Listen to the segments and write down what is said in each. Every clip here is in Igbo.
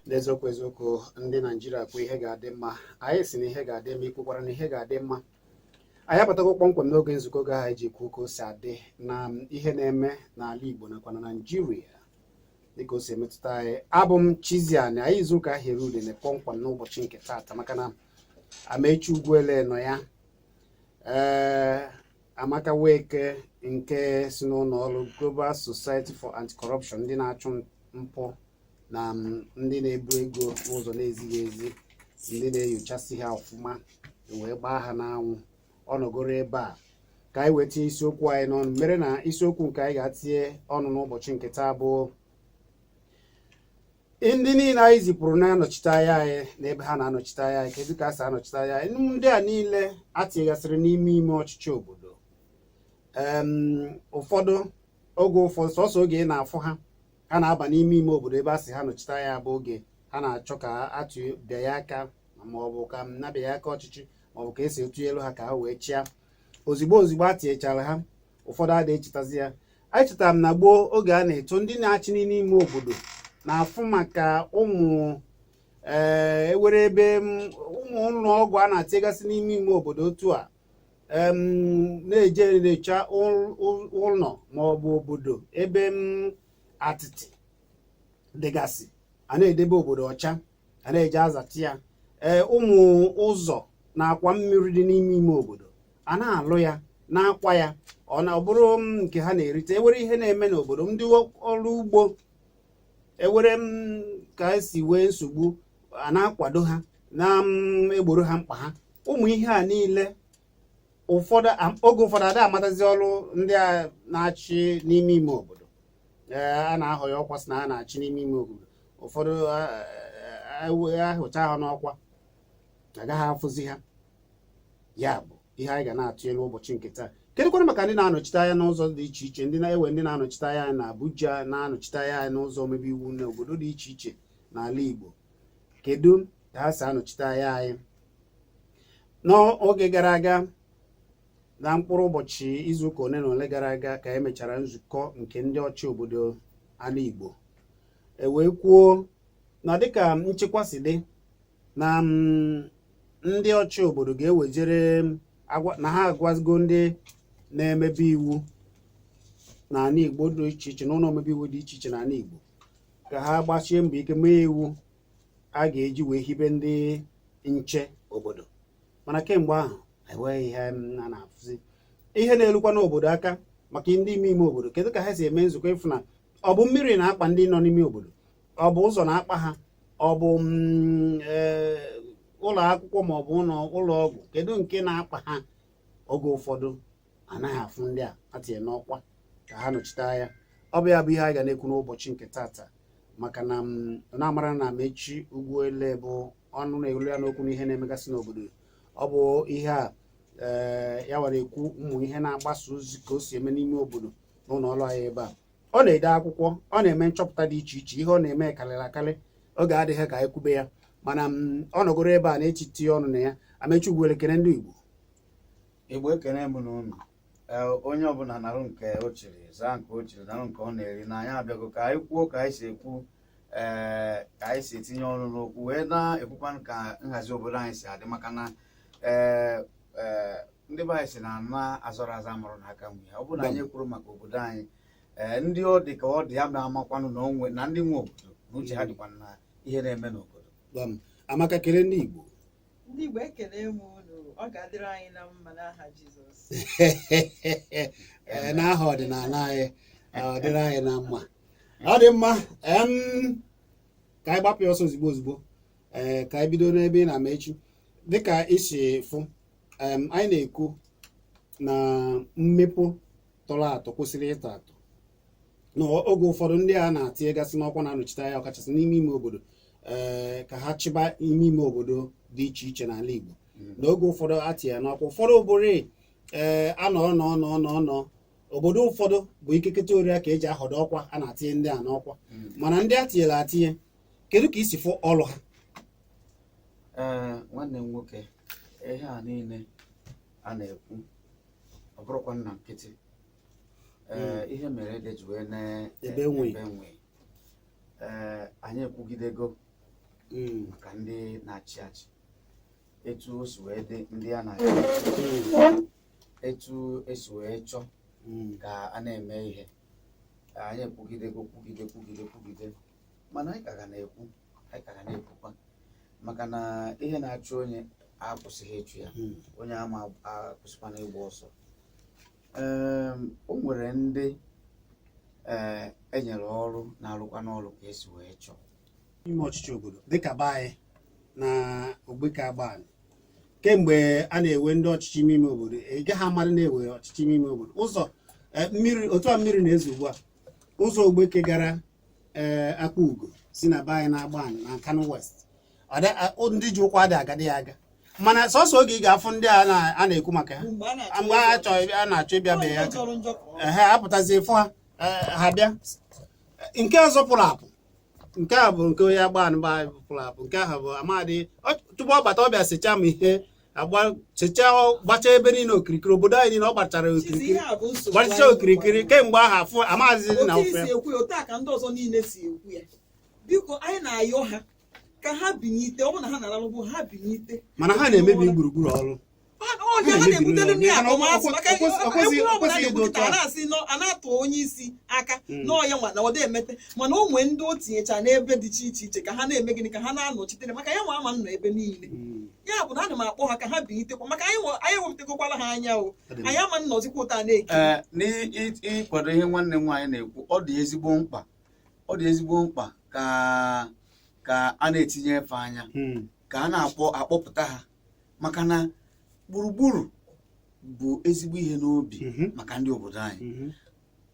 N'eziokwu eziokwu, ndị Naijiria kwuo ihe ga-adị mma, anyị si na ihe ga-adị mma, ikwukwara na ihe ga-adị mma. Anyị abatago kpọmkwem n'oge nzukọ oge ahụ ji kwuo ka o si adị na ihe na-eme n'ala Igbo nakwa na Naijiria dịka o si emetụta anyị. Abụ m Chiziani. Anyị izu ụka ahụ eru udene kpọmkwem n'ụbọchị nke taata, maka na Amechi Ugwuele nọ ya, ee, Amaka Weke nke si n'ụlọ ọrụ Global Society for Anti-Corruption, ndị na-achụ mpụ na ndị na-ebu ego n'ụzọ na-ezighị ezi, ndị na-enyochasị ha ọfụma wee gbaa ha n'anwụ, ọ nọgoro ebe a ka anyị wee tinye isiokwu anyị n'ọnụ. Mere na isiokwu nke anyị ga-atinye ọnụ n'ụbọchị nke taa bụ ndị niile anyị zipụrụ na-anọchite anya anyị n'ebe ha na-anọchite anya anyị. Kedu ka a si anọchite anya anyị? Ndị a niile atinyegasịrị n'ime ime ọchịchị obodo, ụfọdụ oge, ụfọdụ sọsọ oge ị na-afụ ha, ha na-aba n'ime ime obodo ebe a sị ha nọchite anya bụ oge ha na-achọ ka atụ bịa aka, ma ọ bụ ka m nabịa aka ọchịchị, ma ọ bụ ka esi etu elu ha ka ha wee chịa. Ozigbo ozigbo a tinyechara ha, ụfọdụ adịghị echetazi ya. Anyị chetara m na gboo, oge a na-eto, ndị na-achị n'ime ime obodo na-afụ maka ụmụ ee ewere ebe ụmụ ụlọ ọgwụ a na-atịgasị n'ime ime obodo otu a, na-eje na-echa ụlọ ma ọ bụ obodo ebe m atịtị dịgasị, a na-edebe obodo ọcha, a na-eje azati ya, ee, ụmụ ụzọ na akwa mmiri dị n'ime ime obodo, a na-alụ ya, na-akwa ya. Ọ na ọ bụrụ nke ha na-erite, ewere ihe na-eme n'obodo, ndị ọrụ ugbo, ewere m ka esi wee nsogbu, a na-akwado ha, na-egboro ha mkpa ha. Ụmụ ihe a niile, ụfọdụ oge ụfọdụ ada amatazi ọrụ ndị a na-achị n'ime ime obodo. Ee, a na-ahọ ya ọkwa, sị na a na-achị n'ime ime obodo. Ụfọdụ ahụcha ha n'ọkwa, agaghị afụzi ha. Ya bụ ihe anyị ga na-atụ elu ụbọchị nke taa. Kedụkwanụ maka ndị na-anọchite anya n'ụzọ dị iche iche, ndị na-ewe, ndị na-anọchite anya anyị na Abuja, na-anọchite anya anyị n'ụzọ omebe iwu n'obodo dị iche iche n'ala Igbo? Kedu ka ha si anọchite anya anyị? N'oge gara aga, na mkpụrụ ụbọchị izuụka ole na ole gara aga, ka emechara nzukọ nke ndị ọchị obodo ala Igbo, e wee kwuo na dịka nchekwa si dị na ndị ọchị obodo ga-ewejere na ha agwago ndị na-emebe iwu n'ala Igbo dị iche iche, n'ụlọ omebe iwu dị iche iche n'ala Igbo, ka ha gbachie mbọ ike mee iwu a ga-eji wee hibe ndị nche obodo. Mana kemgbe ahụ enweghị ihe a na-afụzi, ihe na-elukwa n'obodo aka maka ndị ime ime obodo. Kedu ka ha si eme nzukọ ịfụ na ọ bụ mmiri na-akpa ndị nọ n'ime obodo, ọ bụ ụzọ na-akpa ha, ọ bụ ụlọ akwụkwọ, ma ọ bụ ụlọ ọgwụ? Kedu nke na-akpa ha? Oge ụfọdụ anaghị afụ ndị a atinye n'ọkwa ka ha nọchite anya. Ọ bụ ya bụ ihe anyị ga na-ekwu n'ụbọchị nke tata, maka na m na-amara na Amechi Ugwuele bụ ọnụ na-elu ya n'okwu n'ihe na-emegasị n'obodo. Ọ bụ ihe a, ee, ya were ekwu ụmụ ihe na-agbasa ozi ka o si eme n'ime obodo n'ụlọ ọrụ anyị ebe a. Ọ na-ede akwụkwọ, ọ na-eme nchọpụta dị iche iche. Ihe ọ na-eme karịrị akarị, oge adịghị ka anyị kwube ya, mana ọ nọgoro ebe a na-echiti ọnụ na ya. Amechi Ugwuele, kene ndị Igbo. Igbo, ekene m n'ụlọ. Onye ọbụla narụ nke o chiri, zaa nke o chiri, narụ nke ọ na-eri. Na anyị abịago ka anyị kwuo ka anyị si ekwu, ee, ka anyị si etinye ọnụ n'okwu, wee na-ekwukwanụ ka nhazi obodo anyị si adị, maka na ee ee ndị be anyị si na ana azọrọ azọ amụrụ n'aka nwe ya. Ọ bụrụ na anyị kwuru maka obodo anyị, ee, ndị ọ dị ka ọ dị ya ma amakwanụ na onwe na ndị nwe obodo na uche ha dịkwa na ihe na-eme n'obodo. Gbam. Amaka, kele ndị Igbo. Ndị Igbo, ekele m unu. Ọ ga-adịrị anyị na mma n'aha Jizọs. Ee, n'aha ọdịnala anyị, ọ dịrị anyị na mma. Ọ dị mma. Ka anyị gbapụ ya ọsọ ozigbo ozigbo, ee, ka anyị bido n'ebe ị na-ama echi. Dịka isi fụ, anyị na-ekwu na mmepụ tọrọ atọ kwesịrị ịtọ atọ n'oge ụfọdụ ndị a na-atinyegasị n'ọkwa na-anọchite anya, ọkachasị n'ime ime obodo, ee, ka ha chịba ime ime obodo dị iche iche n'ala Igbo. N'oge ụfọdụ atinye n'ọkwa, ụfọdụ ụbụrụ, ee, anọ nọ nọ nọ nọ obodo ụfọdụ bụ ikeketa orịa ka eji ahọdọ ọkwa a na-atinye ndị a n'ọkwa. Mana ndị a tinyere atinye, kedu ka isi fụ ọrụ ha? Ee, nwanne m nwoke, ihe a niile a na-ekwu, ọ bụrụkwa nna nkịtị, ee, ihe mere ede ji wee Ebe nwe. na-ebe nwe. Ee, anyị ekwugidego. Maka ndị na-achị achị, etu o si wee dị, ndị a na-achị achị, etu esi wee chọọ ka a na-eme ihe, anyị ekwugidego, kwugide, kwugide, kwugide, mana anyị ka ga na-ekwu, anyị ka ga na-ekwukwa, maka na ihe na-achụ onye akwụsịghị ịchụ ya. Onye ama akwụsịkwana ịgba ọsọ. O nwere ndị enyere ọrụ na-arụkwa n'ọrụ ka esi wee chọọ. Ime ọchịchị obodo dịka be anyị na Ogbeke Agbani, kemgbe a na-ewe ndị ọchịchị ime ime obodo, ị gaghị amadị na-ewe ọchịchị ime ime obodo. Ụzọ mmiri, otu a mmiri na-ezo ugbu a, ụzọ Ogbeke gara Akpa Ugo si na be anyị na Agbani na Nkanu West, ndị ji ụkwụ adị agadi ya aga, mana sọsọ oge ị ga-afụ ndị a na-ekwu maka ha mgbe a na-achọ mgbe a chọrọ a na-achọ ịbịa be ya aka jọrọ njọ ka ọ ehe, apụtazie fụ ha, ha bịa. Nke ọzọ pụrụ apụ, nke a bụ nke onye Agbani gba pụrụ apụ, nke ahụ bụ amadị. Tupu ọ bata, ọ bịa sechaa m ihe agba, sechaa, gbachaa ebe niile okirikiri obodo anyị niile ọ gbachara Chizi, okirikiri, ihe a bụ nsogbu gbachaa anyị okirikiri nwekwara. Kemgbe ahụ afụ amaghịzi na Otu ofe isi ekwu ya, otu a ka ndị ọzọ niile si ekwu ya. Biko, anyị na-ayọ ha ka ha binite. Ọ bụrụ na ha na-ararụbụ, ha binite. Mana ha na-emebi gburugburu ọrụ. Ọhịa ha na-ebutere ndị Mana akọmasị maka ekwu ọbụla o kwesịghị ịdị na-ekwu otu kịta, a a. na-asị a na-atụ onye isi aka n'ọya nwa na ọ dị emete, mana o nwee ndị o tinyecha n'ebe dị iche iche iche ka ha na-eme gịnị, ka ha na-anọchitere, maka ya nwa ama nọ ebe niile. Ya bụ na ana m akpọ ha ka ha bilitekwa, maka anyị ewepụtagokwala ha anya o. Ọ dị mma. Anyị ama nnọzikwa ụta na-eke. Ee, n'ịkwado ihe nwanne m nwaanyị na-ekwu, ọ dị ezigbo mkpa, ọ dị ezigbo mkpa ka a na-etinye efe anya, ka a na-akpọ akpọpụta ha, maka na gburugburu bụ ezigbo ihe n'obi maka ndị obodo anyị.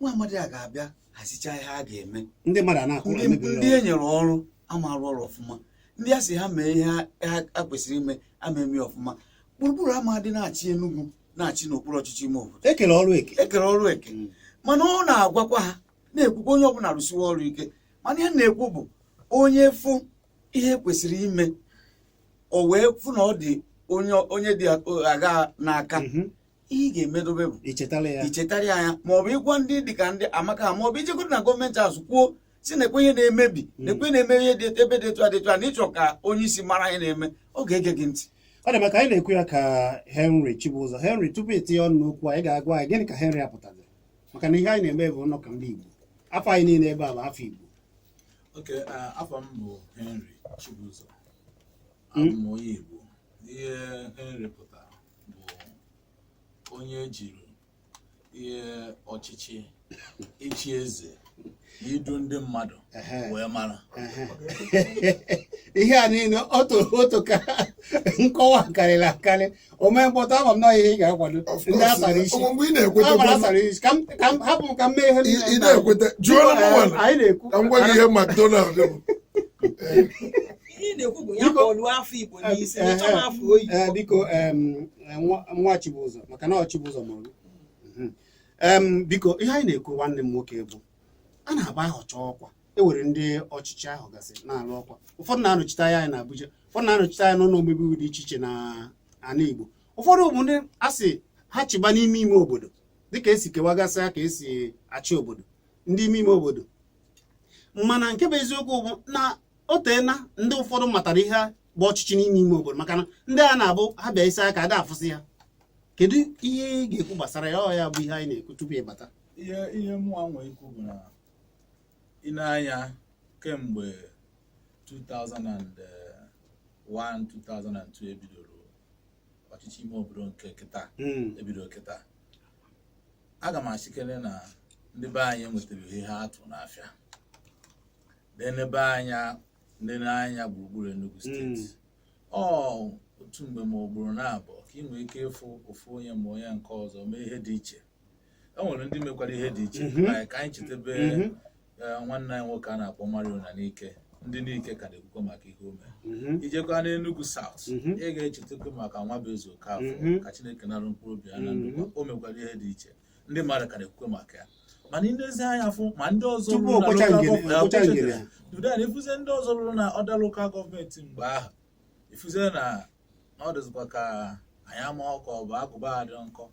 Nwa amadi a ga-abịa hazicha ihe a ga-eme. Ndị mmadụ a na-akụ Ndị emebi ndị e nyere ọrụ ama arụ ọrụ ọfụma, ndị a sị ha mee ihe ha kwesịrị ime ama eme ya ọfụma. Gburugburu ama dị na-achị Enugu, na-achị n'okpuru ọchịchị ime obodo. Ekele ọrụ eke. Ekere ọrụ eke, mana ọ na-agwakwa ha, na-ekwukwa onye ọbụla rụsiwa ọrụ ike. Mana ihe m na-ekwu bụ, onye fụ ihe kwesịrị ime, o wee fụ na ọ dị onye dị aga n'aka, ihe ị ga-emedobe bụ ichetara ya, ichetara ya anya, ma ọ bụ ịgwa ndị dịka ndị amaka ha, ma ọ bụ ijegodo na gọọmenti azụ kwuo si na ekwe ihe na-emebi, na ekwe na-eme ihe dị ebe dị etu a dị etu a, na ịchọ ka onye isi mara ihe na-eme, ọ ga-ege gị ntị. Ọ dị maka anyị na-ekwu ya ka Henry Chibụzọ. Henry, tupu etinye ọnụ n'okwu, anyị ga-agwa anyị gịnị ka Henry apụtara, maka na ihe anyị na-eme bụ nnọkọ ndị Igbo. Afọ anyị niile ebe a bụ afọ Igbo. Ok, afọ m bụ Henry Chibụzọ. Abụ m onye Igbo. Ihe Henry pụtara bụ onye ejiri ihe ọchịchị, ịchị eze na idu ndị mmadụ wee mara. Ihe a niile otu otu ka nkọwa karịrị akarị. Ome mkpọtụ, ama m na ihe ị ga-akwado Of ndị course, asara isi. mgbe ị na-ekweta A gwara asara isi ka m hapụ m ka m mee ihe ị na-ekweta, jụọ m nwa anyị na-ekwu. Ka m gwa gị ihe McDonald bụ. Ihe ị na-ekwu bụ ya kpọluo afọ Igbo n'isi, na ịchọ m afọ oyibo. Ee, biko, nwa Chibụzọ, maka na ọ Chibụzọ mụrụ gị. Biko, ihe anyị na-ekwu, nwanne m nwoke, bụ a na-agba ahọcha ọkwa, e were ndị ọchịchị ahụ gasị na-alụ ọkwa. Ụfọdụ na-anọchite anya anyị na Abuja, ụfọdụ na-anọchite anya n'ụlọ omebe iwu dị iche iche na ala Igbo, ụfọdụ bụ ndị a sị ha chịba n'ime ime obodo, dịka esi kewagasị ka esi achị obodo ndị ime ime obodo. Mana nke bụ eziokwu bụ na o teena ndị ụfọdụ matara ihe bụ ọchịchị n'ime ime obodo, maka na ndị a na-abụ ha bịa isi aka ada afụsị ya. Kedu ihe ị ga-ekwu gbasara ya? Ọ ya bụ ihe anyị na-ekwu tupu ịbata. Ihe mụnwa nwee ikwu bụ na ị na-anya kemgbe 2001, 2002 ebidoro ọchịchị ime obodo nke kịta, ebidoro kịta, aga m asịkere na ndị be anyị enwetara ihe ha atụ n'afịa. N'ebe anya ndị na-anya gburugburu Enugu Steeti, ọ otu mgbe ma ugboro na-abụọ ka ị nwee ike ịfụ ofu onye ma onye nke ọzọ mee ihe dị iche. E nwere ndị mekwara ihe dị iche. Like, ka anyị chetebe nwanne anyị nwoke a na-akpọ Mario na Nike, ndị Nike ka na-ekwukwa maka ihe o mere. Ijekwa n'Enugu South, ị ga-echetakwa maka Nwabueze Okafọ, ka Chineke nara mkpụrụ obi ya na ndokwa. O mekwara ihe dị iche, ndị mmadụ ka na-ekwukwa maka ya. Mana ilezi anya fụ ma ndị ọzọ Tupu rụrụ na okwecha local ngene government- okwecha ngene ha. Then ifuzie ndị ọzọ rụrụ na other local government mgbe ahụ, ifuzie na ọ dịzikwa ka anyị ama ka ọ bụ agụba adị nkọ,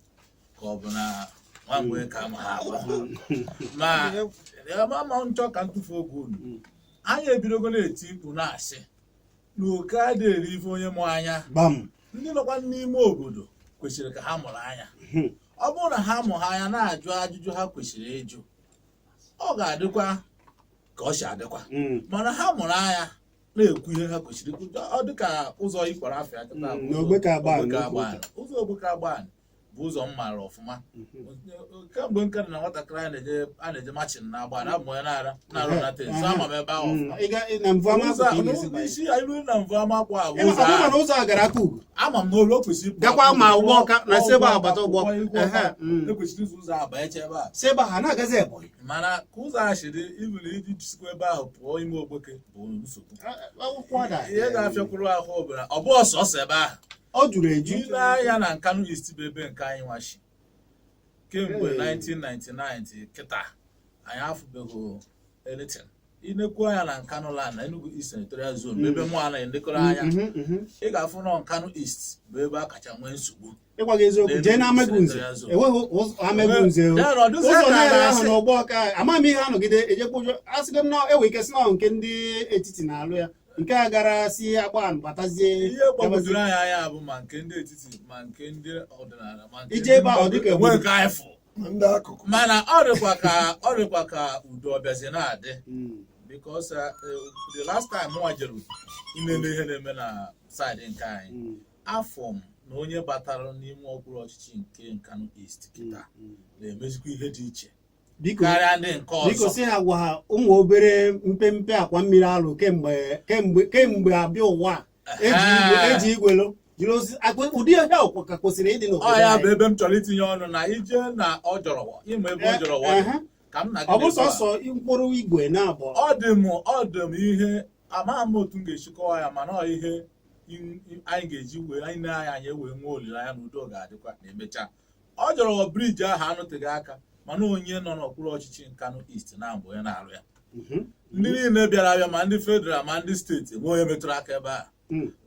ka ọ bụ na nwa mgbe ka ama ha agba ma ma ma nchọ ka ntụfu oge unu. Anyị ebidogo na-eti mkpu na-asị Na oke adịghị eri ife onye mụ anya. Gbam. Ndị nọkwa n'ime obodo kwesịrị ka ha mụrụ anya. Ọ bụrụ na ha mụrụ anya na-ajụ ajụjụ ha kwesịrị ịjụ, ọ ga-adịkwa ka ọ si adịkwa. Mana ha mụrụ anya na-ekwu ihe ha kwesịrị ikwu, ọ dị ka ụzọ ịkpọrọ afịa kịta bụ Na ụzọ Ogbeke Agbani, Ogbeke n'okwu. Agbani. Ụzọ Ogbeke Agbani bụ ụzọ m maara ọfụma kemgbe nke dị na nwatakịrị. Anyị na-eje, a na-eje marching na Agbani. Abụ m onye na-ara na-arụ na ten, so ama m ebe ahụ ọfụma. Ị ga na mvụ ama Ụzọ ka ị ga-esi banye. isi anyị ruru na mvụ amakwa a bụ Ịma- ụzọ ọ bụrụ ahụ. na ụzọ a gara aka ugwu. Ama m na olu o kwesịrị ịpụ. Gakwa ma ụgbọ ọka na si ebe a agbata ụgbọ. Ụgbọ ọka. Ehe. Ekwesịrị ịzụ ụzọ a banyecha ebe a. Si ebe a ha na-agazi Ebonyi. Mana ka ụzọ a si dị, ibili iji jisikwa ebe ahụ pụọ ime Ogbeke bụ nsogbu. Akwụkwọ ada. Ihe ga-afịakwuru ahụ bụ na ọ bụ ọsọsọ ebe ahụ. Ọ juru eju. Ile anya na Nkanu East bụ ebe nke anyị nwachi kemgbe 1999 till kịta, anyị afụbeghị anything. Inekwu anya na Nkanu land na Enugu East Senatorial Zone bụ ebe mụ a na-elekọrọ anya, ị ga-afụ na Nkanu East bụ ebe a kacha nwee nsogbu. Ịgwa gị eziokwu, jee na Amagunze, enweghị ụzọ Amagunze o. Ya na ọ dịzị Ụzọ ka a niile ahụ na-asị- n'ọgbọ ọka, ama m ihe anọgide ejekwa. Asịgo m na enwe ike si na nke ndị etiti na-alụ ya, nke a gara si Agban batazie. Ihe gbagwojuru anyị anya bụ ma nke ndị etiti, ma nke ndị ọdịnala, ma nke Ije ebe ahụ ndị dịka enwe nke anyị fụ. Ndị akụkụ. Mana ọ dịkwa ka udo ọbịazi na-adị, because the last time mụnwa jere inene ihe na-eme na side nke anyị, afọ m na onye batara n'ime okpuru ọchịchị nke Nkanu East kịta na-emezikwa ihe dị iche Biko, karịa ndị nke biko, ọzọ. Si ha gwa ha ụmụ obere mpempe akwa mmiri alụ kemgbe abịa ụwa a, eji igwe lụ jiri osisi ụdị ihe ahụ ka kwesịrị ịdị n'obodo Ọ ya bụ anyị. ebe m chọrọ itinye ọnụ na ije na ọ jọrọwọ ịma ebe ọ jọrọwọ dị ka m na gị Ọ bụ na-ekwu a. sọsọ mkpụrụ igwe na-abụ. Ọ dị m ihe amaghị m otu m ga-esi kọwa ya, mana ọ ihe anyị ga-eji wee anyị na-anya anyị wee nwee olileanya na udo ga-adịkwa na emecha. Ọ jọrọ bridge ahụ anụteghị aka, mana onye nọ n'okpuru ọchịchị Nkanu East na mbụ onye na-arụ ya, ndị niile bịara abịa, ma ndị federal ma ndị steeti, enwe onye metụrụ aka ebe a.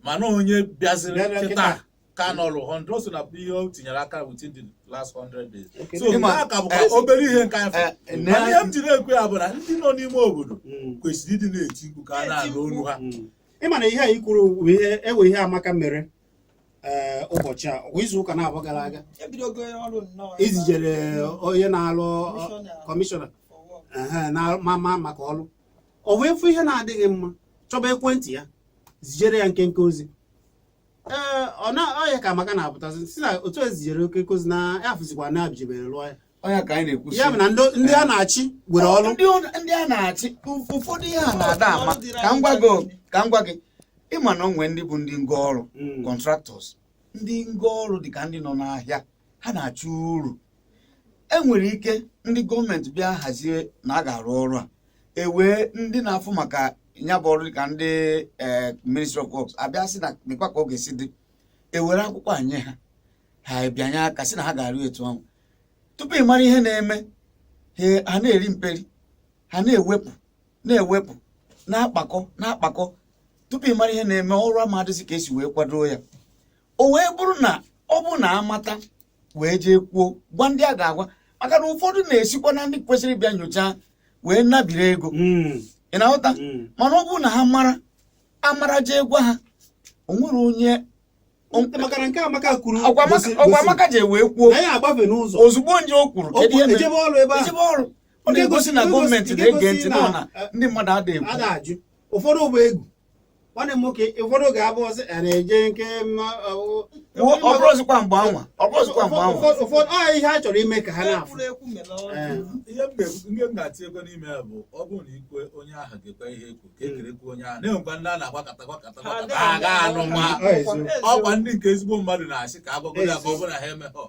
Mana onye bịaziri Bịara kịta kịta. ka nọrụ 100 so na ihe o tinyere aka within the last 100 days. So Ịma, nke a ka bụkwa obere ihe nke anyị fụrụ. Mana ihe m ji na-ekwu ya bụ na ndị nọ n'ime obodo kwesịrị ịdị na-eti mkpu ka a na-anụ olu ha. Ịma na ihe anyị kwuru bụ ihe ewe ihe Amaka mere ụbọchị a, ọkwa izu ụka na-abụ gara aga. Ebidogo ọrụ nnọọ. Izijere onye na-alụ Kọmishọna. Kọmishọna for work. ehe, na ma maka ọrụ, o wee fụ ihe na-adịghị mma, chọba ekwentị ya zijere ya nkenke ozi. Ee, ọ na ọ ya ka Amaka na-apụtazi si na otu ezijere nkenke ozi na ya fụzikwa na abijibere lụọ ya. Onye ka anyị na-ekwusi. Ya bụ na ndị a na-achị nwere ọrụ. Ndị a na-achị, ụfọdụ ihe a na-ada ama. Ka m gwa gị, ịma na onwe ndị bụ ndị ngo ọrụ, contractors, ndị ngo ọrụ, dịka ndị nọ n'ahịa ha na-achọ uru. Enwere ike ndị gọọmenti bịa hazie na a ga-arụ ọrụ a, ewee ndị na-afụ maka ya bụ ọrụ, dịka ndị Ministry of Works, abịa sị na dịkwa ka ọ ga-esi dị, ewere akwụkwọ a nye ha, ha bịanye aka sị na ha ga-arụ etu ahụ. Tupu ị mara ihe na-eme, ha na-eri mperi, ha na-ewepụ, na-ewepụ, na-akpakọ, na-akpakọ. Tupu ị mara ihe na-eme, ọrụ amadịzi ka esi wee kwado ya. O wee bụrụ na ọ bụ na amata wee jee kwuo, gwa ndị a ga-agwa, maka na ụfọdụ na-esikwa na ndị kwesịrị ịbịa nyochaa wee nabiri ego. Ị na-aghọta? Mana ọ bụrụ na ha mara amara jee gwa ha, o nwere onye Maka na nke Amaka kwuru ọkwa Amaka ji wee kwuo na ya agbafe n'ụzọ. Ozugbo nje o kwuru, kedu ihe mere? Ejebe ọrụ ebe ahụ. Ejebe ọrụ. Ọ na-egosi na gọọmenti nke na-ege gosi ntị na- nọ na ndị mmadụ ada ekwu. A na-ajụ ụfọdụ bụ egwu nwanne m nwoke, ụfọdụ ga-abụ ọsị a na-eje nke Ọ bụrụzikwa mgbe anwa, ọ bụrụzikwa mgbe anwa. Ụfọdụ ọ ihe a chọrọ ime ka ha na-afụ. Ekwuru ekwu mere ọrụ. Ihe m ihe m ga-atinyekwa n'ime ya bụ, ọ bụrụ na ikwe onye ahụ ga-ekwe ihe ekwu ka ekerekwu onye ahụ na-enwekwa ndị a na-agbakọta gbakọta gbakọta ha ga anụ nwa. Ọ eziokwu. Ọkwa ndị nke ezigbo mmadụ na-asị ka agwagoro ya ka ọ bụrụ na ha emeghọ.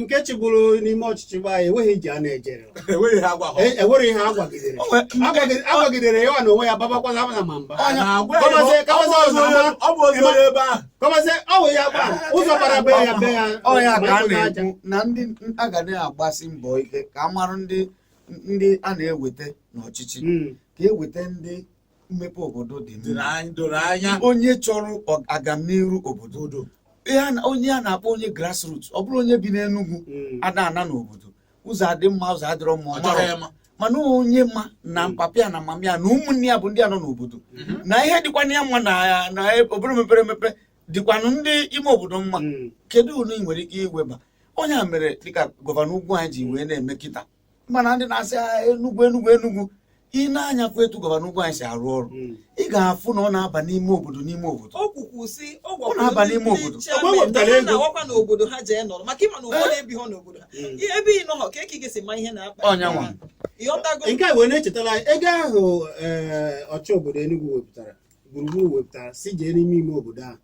Nke chịburu n'ime ọchịchị be anyị, enweghị iji a na-ejere. Enweghị ha agwa ha. Enwere ihe agwagidere. Agwagidere ya na onwe ya babakwaza na ma mba. A na-agwa ya Kọmazie ọ bụ ụzọ ọ bụ ozi onye ebe ahụ. Kọmazie ọ wụ ya gba ụzọ bara be ya, be ya. Ọ ya ka a ma ịkpọta aja. na-ekwu na ndị a ga na-agbasi mbọ ike ka a mara ndị a na-eweta n'ọchịchị, ka eweta ndị mmepe obodo dị dị mma, doro anya, onye chọrọ agamniru obodo. Ihe onye a na-akpọ onye grassroots, ọ bụrụ onye bi n'Enugwu, ada ana n'obodo, ụzọ adị mma, ụzọ adịrọ mma, ọ ọ chọrọ marọ. ịma. Mana onye ma na papa ya na mama ya na ụmụnne ya bụ ndị a nọ n'obodo, na ihe dịkwana ya mma na obodo mepere emepe dịkwanụ ndị ime obodo mma. Kedu unu ị nwere ike iweba onye a mere dịka Gọvanọ Ugwuanyi ji wee na-eme kịta? Mana ndị na-asị, "Ah, Enugwu, Enugwu, Enugwu," ị na-anya fụ etu Gọvanọ Ugwuanyi si arụ ọrụ, ị ga-afụ na ọ na-aba n'ime obodo, n'ime obodo. O kwukwu sị ọ Ọ na-aba gwakwuru n'ime ndị obodo. chairman Ọ wepụtara na ha ego. na-awakwa n'obodo ha jee nọrọ, maka ịma na ụfọdụ ebighọ n'obodo ha. Ebe ị nọghọ ka ị ga-esi ma ihe na-akpa. Ọnyanwa. Ịghọtago? Nke a wee na-echetara anyị ego ahụ ọchị obodo Enugu wepụtara, gburugburu wepụtara, si jee n'ime ime obodo ahụ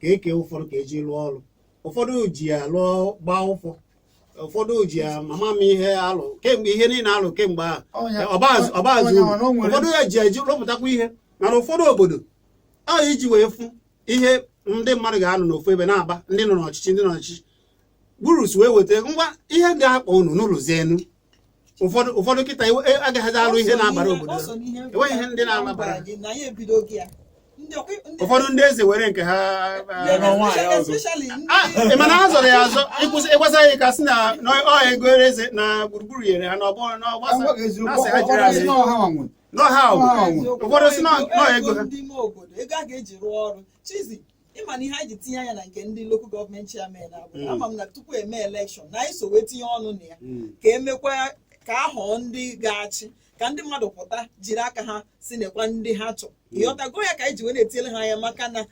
ka eke ụfọdụ ka eji lụọ ọrụ. Ụfọdụ ji ya lụọ gbaa ụfọ, ụfọdụ ji ya mama m ihe alụ kemgbe, ihe niile alụ kemgbe ahụ ọbaazụ Ọnya uru. nwa na o nwere- Ụfọdụ ya ji eji rụpụtakwa ihe, mana ụfọdụ obodo ọ iji wee fụ ihe ndị mmadụ ga-anọ n'ofu ebe na-aba ndị nọ n'ọchịchị, ndị nọ n'ọchịchị gburus wee weta ngwa ihe ga-akpa unu n'ụlọzienu. Ụfọdụ kịta agaghịzi alụ ihe na-abara obodo O so n'ihe enweghị ihe ndị na-abara. gwara gị na anyị ebido gị ya ndị Ụfọdụ ndị eze were nke ha. Ndị- N'ọnwa ya ọzọ. Especially ndị Ah, ị mana ha zọrọ ya azọ ịkwụsị ịgbasa ya ka sị na ọ ego eze na gburugburu nyere ha na ọ bụrụ na ọ gbasa Agwa gị eziokwu, na asị ha jiri ụfọdụ sị ala na ọha nwa nwe. n'ọha Ọha obodo. nwe. Eziokwu, Ụfọdụ sị na ego ha. Ndị ime obodo, ego a ga-eji rụọ ọrụ. Chizi, ịma na ihe anyị ji tinye anya na nke ndị local government chairman abụ ama m na tupu eme election na anyị so wee tinye ọnụ na ya ka emekwa ka a họọ ndị ga-achị, ka ndị mmadụ pụta jiri aka ha si nekwa ndị ha chọ. Ịghọtago? Ya ka anyị ji wee na-etinyere ha anya, maka na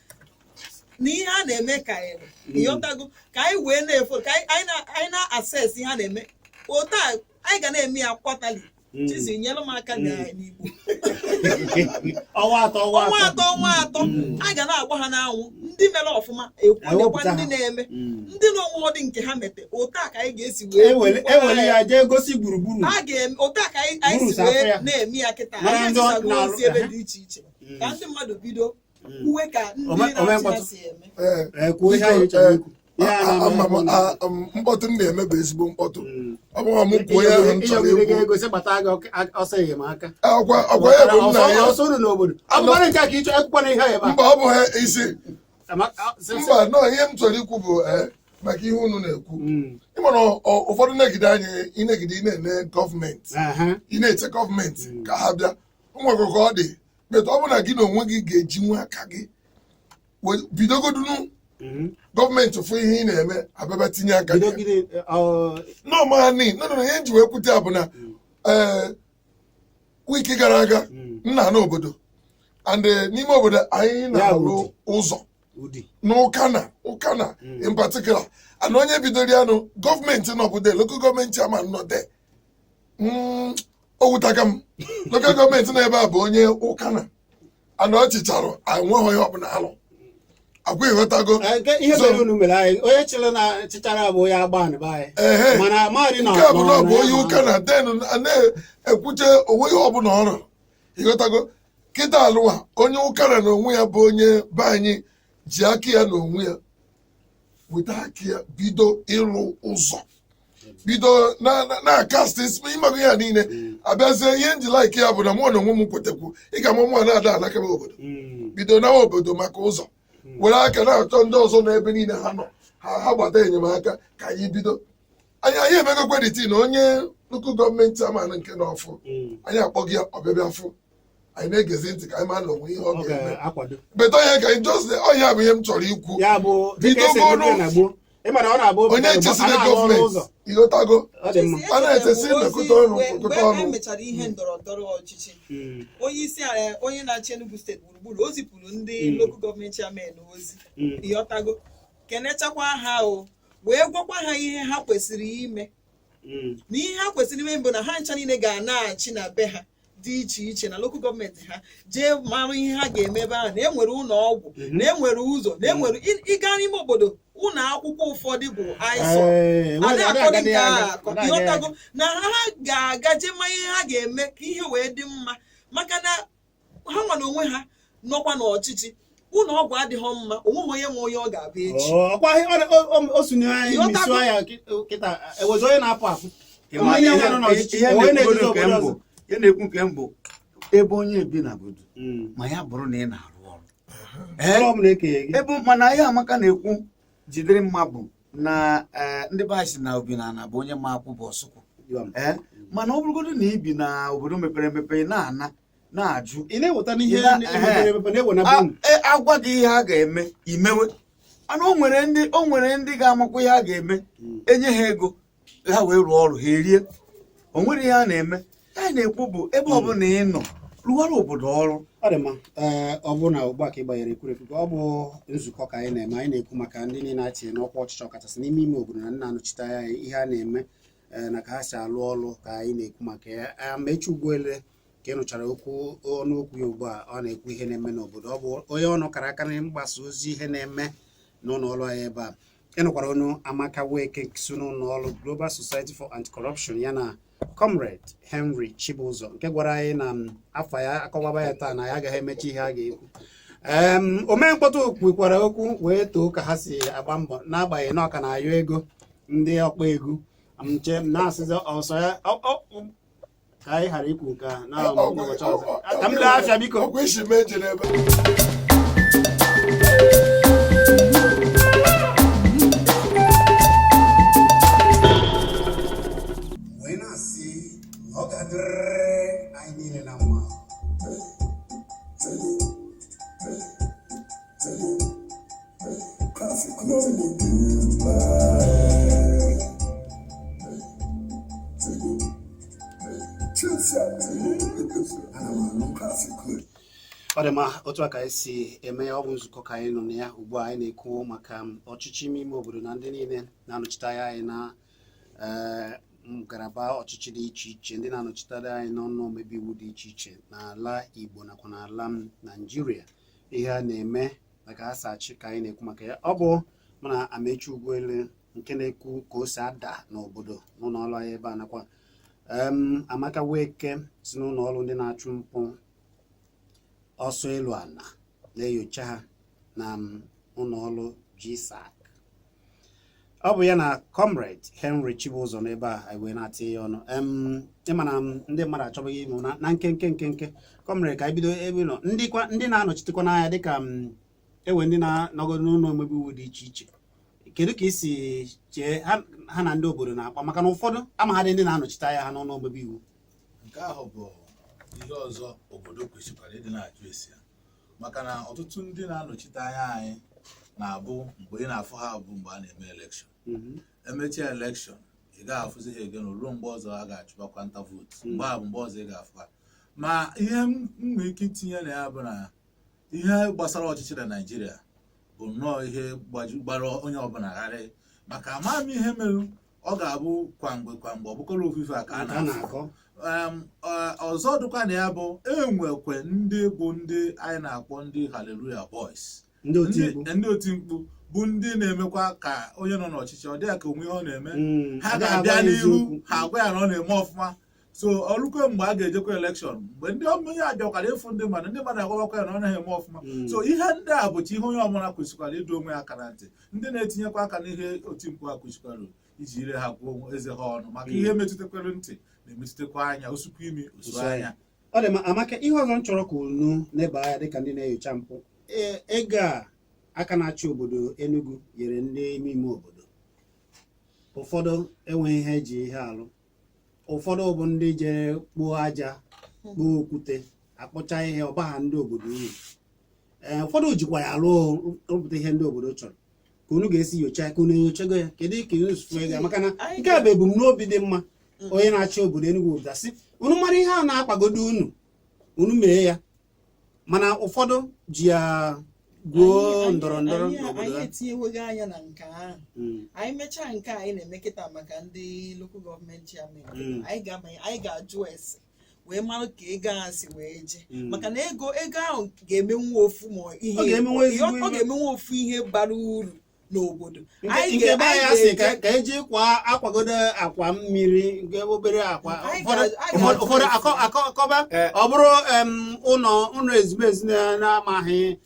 ihe a na-eme karịrị. Ịghọtago? Ka anyị wee na-efo ka anyị na-assess ihe a na-eme otu a anyị ga na-eme ya quarterly. Chizi, nyere m aka n'Igbo. Ọnwa 3, ọnwa Ọnwa 3. 3, ọnwa 3, a ga na-agba ha n'anwụ. Ndị mere ọfụma ekwu nekwa Ewepụta ndị ha. na-eme ndị na onwe dị nke ha mete. Otu a ka anyị ga-esi wee Ewere ya jee gosi gburugburu. A ga-eme otu a ka anyị Gburugburu si wee afọ ya. na-eme ya kịta. Mara Anyị ndị ọ ezisago na-arụ- ozi ebe dị iche iche ka ndị mmadụ bido kwuwe ka ndị Ome na-achị ha mkpọtụ. si eme. Ee. Ee, kwuo ihe anyị chọrọ ikwu. Ihe a na-eme Ama m bụ na- mkpọtụ m na-eme bụ ezigbo mkpọtụ. Ọ bụghị m kwuo ya ahụ m chọrọ Ịnyọgide gị ikwu. ego sị gbata gị ọsọ enyemaka. Ọkwa ya bụ nna ya. Ọsọ uru n'obodo ọ bụkwa nke a ka ịchọ akwụkwọ na ihe a ebe a. Mba, ọ bụghị isi. Ama- Mba, nọ ihe m chọrọ ikwu bụ maka ihe unu na-ekwu. Ịmara ụfọdụ negide anyị, ịnegide, ị na-ene gọọmenti, ị na-eche gọọmenti ka ha bịa nwekọ ka ọ dị bet. Ọ bụ na gị na onwe gị ga-eji nwa aka gị bidogodunu. Gọọmenti fụ ihe ị na-eme, abịaba tinye aka Bido gị. gịnị? Nọọmani nọ ihe nji wee kwute ya bụ na wiki gara aga m na n'obodo and n'ime obodo anyị na-alụ Udi. ụzọ Udi. n'Ụkana, Ụkana in particular, and onye bidoro ya nụ gọọmenti nọbụde, local government chairman nọ de. O wutaka m, local government nọ ebe a bụ onye Ụkana and ọ chịcharụ enweghị onye ọbụla alụ agwa. Ịghọtago? Nke ihe So- mere unu mere anyị, onye chịrị na chịchara bụ onye agba be anyị. Ehe. Mana amaghị na Nke a bụ na ọ bụ na- onye Ụkana den a na-ekwuche onwe ihe ọbụla ọ rụrụ. Ịghọtago? Kịta alụwa onye Ụkana na onwe ya bụ onye be anyị ji aka ya na onwe ya weta aka ya bido ịrụ ụzọ, bido na-akastị ịmago ya niile abịazie. Ihe nji like ya bụ na mụ na onwe m kwetekwu ị ga-ama mụ na-ada alakebe obodo bido nawa obodo maka ụzọ, were aka na-achọ ndị ọzọ n'ebe niile ha nọ, ha gbata enyemaka ka anyị bido. Anyị emegokwe dịti na onye local government chairman nke n'ọfụ anyị akpọghị ya ọbịabịa fụ anyị na-egezi ntị ka anyị ma na onwe ihe ọ Ọ ga-eme. ga-akwado. Beta onye ka anyị just ọhịa bụ ihe m chọrọ ikwu. Ya bụ dịka esi Bidogonu. ekwute na gboo, ịma na ọ na-abụ Onye a chesiri na-alụ ọrụ gọọmenti ụzọ. Ịghọtago? Ọ dị mma. A na-echesi Ozi nnọkọta ọnụ, mgbe nkọta ọnụ. e mechara ihe ndọrọ ndọrọ ọchịchị, onye isi ala, onye na-achị Enugu Steeti gburugburu, o zipụrụ ndị local government chairman ozi. Ịghọtago? Kenechakwa ha, o wee gwakwa ha ihe ha kwesịrị ime na ihe ha kwesịrị ime bụ na ha ncha niile ga na-achị na be ha dị iche iche na local government ha, jee mara ihe ha ga-eme ebe ahụ, na enwere ụlọ ọgwụ, na enwere ụzọ, na enwere ịga n'ime obodo, ụlọ akwụkwọ ụfọdụ bụ aịsọ Ee, ada ada akọdị agadi nke a aga, akọ. ada agadi. Ịghọtago? Na ha ga-aga jee ma ihe ha ga-eme ka ihe wee dị mma, maka na ha nwa na onwe ha nọkwa n'ọchịchị, ụlọ ọgwụ adịghị mma, onweghị onye nwe onye ọ ga-abụ echi. Ọ, ọkwa o sunye anyị Ịghọtago? misi anya kịta ewezi onye na-apụ apụ. Ịma Onye ihe nọ n'ọchịchị, ihe onye na-ekwugodu na-ejizi nke obodo mbụ ọzọ. Ihe na-ekwu nke mbụ, ebe onye bi na obodo ma ya bụrụ na ị na-arụ ọrụ. Ee, Ọrụ ọbụla ekenye gị. Ebe mana ihe Amaka na-ekwu jidere mma bụ na ndị be anyị si na obi na ana bụ onye ma akwụ bụ ọsụkwụ. Iwam. Ee, mana ọ bụrụgodu na ị bi na obodo mepere emepe, ị na-ana na-ajụ. Ị na-eweta n'ihe mepere emepe na-ewe na A- bum. e, agwa gị ihe a ga-eme, imewe. Mana o nwere ndị ga-amakwa ihe a ga-eme, enye ha ego ha wee rụọ ọrụ ha erie. O nwere ihe a na-eme. Anyị na-ekwu bụ ebe ọbụla ị nọ, rụwara obodo ọrụ. Ọ dị mma. Ee, ọ bụrụ na ugbu a ka ị gbanyere ekwurekwu, ọ bụ nzukọ ka anyị na-eme. Anyị na-ekwu maka ndị niile a tinye n'ọkwa ọchịchị, ọkachasị n'ime ime obodo na ndị na-anọchite anya anyị, ihe a na-eme, ee, na ka ha si alụ ọrụ ka anyị na-ekwu maka ya. Amechi Ugwuele ka ị nụchara okwu ọnụ okwu ya ugbu a, ọ na-ekwu ihe na-eme n'obodo. Ọ bụ onye ọnụ kara aka na mgbasa ozi ihe na-eme n'ụlọ ọrụ anyị ebe a. Ị nụkwara ọnụ Amaka Weke so n'ụlọ ọrụ Global Society for Anti-Corruption, ya na Comrade Henry Chibụzọ nke gwara anyị na afọ ya akọwaba ya taa na ya agaghị emechi ihe a ga-ekwu. Omemkpọtụ kwukwara okwu wee too ka ha si agba mbọ n'agbanyeghị na ọ ka na-ayọ ego ndị ọkpa egwu nche m na-asịzi ọsọ ya ka anyị ghara ikwu nke a na ụbọchị ọzọ ka m lee afịa, biko. Ọkwa isi mee njem ebe. Wee na-asị na ọ ga-adịrịrị anyị niile na mma. Ọ dị mma. Otu a ka anyị si eme ya. Ọ bụ nzukọ ka anyị nọ na ya ugbu a. Anyị na-ekwu maka ọchịchị ime ime obodo na ndị niile na-anọchite anya anyị na ngalaba ọchịchị dị iche iche, ndị na-anọchitere anyị n'ọnụ omebe iwu dị iche iche n'ala Igbo nakwa n'ala Naijiria, ihe a na-eme na ka ha si achị ka anyị na-ekwu maka ya. Ọ bụ mụ na Amechi Ugwuele nke na-ekwu ka o si ada n'obodo n'ụlọ ọrụ anyị ebe a, nakwa Amaka Weke si n'ụlọ ọrụ ndị na-achụ mpụ ọsọ elu ala na-enyocha ha na ụlọ ọrụ GSAC. Ọ bụ ya na Comrade Henry Chibụzọ n'ebe a anyị wee na-atị ya ọnụ. Ịma na ndị mmadụ achọbụghị ịmụ na nkenke nkenke. Comrade, ka anyị bido ebe ị nọ. Ndị kwa ndị na-anọchitekwa n'anya dịka ewe ndị na-anọgodo n'ụlọ omebe iwu dị iche iche, kedu ka isi chee ha na ndị obodo na-akpa, maka na ụfọdụ amaghadị ndị na-anọchite anya ha n'ụlọ omebe iwu? Nke ahụ bụ ihe ọzọ obodo kwesịkwara ịdị na-ajụ esi ya, maka na ọtụtụ ndị na-anọchite anya anyị na-abụ mgbe ị na-afụ ha bụ mgbe a na-eme election. Emechaa election, ị gaghị afụzi ha egen ruo mgbe ọzọ a ga-achụbakwa nta vootu. Mgbe a bụ mgbe ọzọ ị ga-afụ ha. Ma ihe m nwere ike itinye na ya bụ na ihe gbasara ọchịchị na Naịjirịa bụ nnọọ ihe gbara onye ọbụla gharị, maka ama m ihe mere ọ ga-abụ kwa mgbe kwa mgbe ọ bụkọrọ ofufe a ka a Nke a na-afụ. na-akọ. Ọzọ dịkwa na ya bụ enwekwe ndị bụ ndị anyị na-akpọ ndị Hallelujah Boys. Ndị oti mkpu. Ndị oti mkpu bụ ndị na-emekwa ka onye nọ n'ọchịchị ọ dị ya ka onwe ihe ọ na-eme. Ha Agaghị ga-abịa agwa ya n'ihu eziokwu. ha agwa ya na ọ na-eme ọfụma. So ọrụkwe mgbe a ga-ejekwa election, mgbe ndị onye abịakwara ịfụ ndị mmadụ, ndị mmadụ agwawakwa ya na ọ naghị eme ọfụma. So ihe ndị a bụcha ihe onye ọbụla kwesịkwara ịdụ onwe ya aka na ntị. Ndị na-etinyekwa aka n'ihe oti mkpu a kwesịkwara iji ire ha gwuo eze ha ọnụ, maka ihe metụtakwere ntị na-emetụtakwa anya, osukwa imi osu Osu anya. anya. Ọ dị mma. Amaka, ihe ọzọ m chọrọ ka unu neba anya dịka ndị na-enyocha mpụ, ego a aka na-achị obodo Enugu nyere ndị ime ime obodo, ụfọdụ enweghị ihe eji ihe alụ, ụfọdụ bụ ndị jere kpuo aja, kpuo okwute, akpọcha ihe ọbaha ndị obodo uru. Ee, ụfọdụ jikwa ya alụ rụpụta ihe ndị obodo chọrọ. Ka unu ga-esi nyocha, ka unu enyochago ya, kedu ka unu si fụ ego ya? Maka na nke a bụ ebumnobi dị mma onye na-achị obodo Enugu dasị unu mara ihe a na-akpagodo unu, unu mee ya, mana ụfọdụ ji ya gwuo ndọrọ ndọrọ n'obodo Anyị ha. etinyeweghị anya na nke ahụ. Anyị mechaa nke a anyị na-eme kịta maka ndị local government chairman, anyị ga-abanye, anyị ga-ajụ ese wee mara ka ego ahụ si wee jee, maka na ego ahụ ga-emenwu ofu ma ihe Ọ ga-emenwu ezigbo ọ ihe. ga-emenwu ofu ihe bara uru n'obodo. Nke ebe anyị asị ka eji kwa akwagodo akwa mmiri nke obere akwa. Anyị ụfọdụ anyị ga-ajụ ụfọdụ ese. akọba ọ bụrụ ụlọ ụlọ ezumezu na-amaghị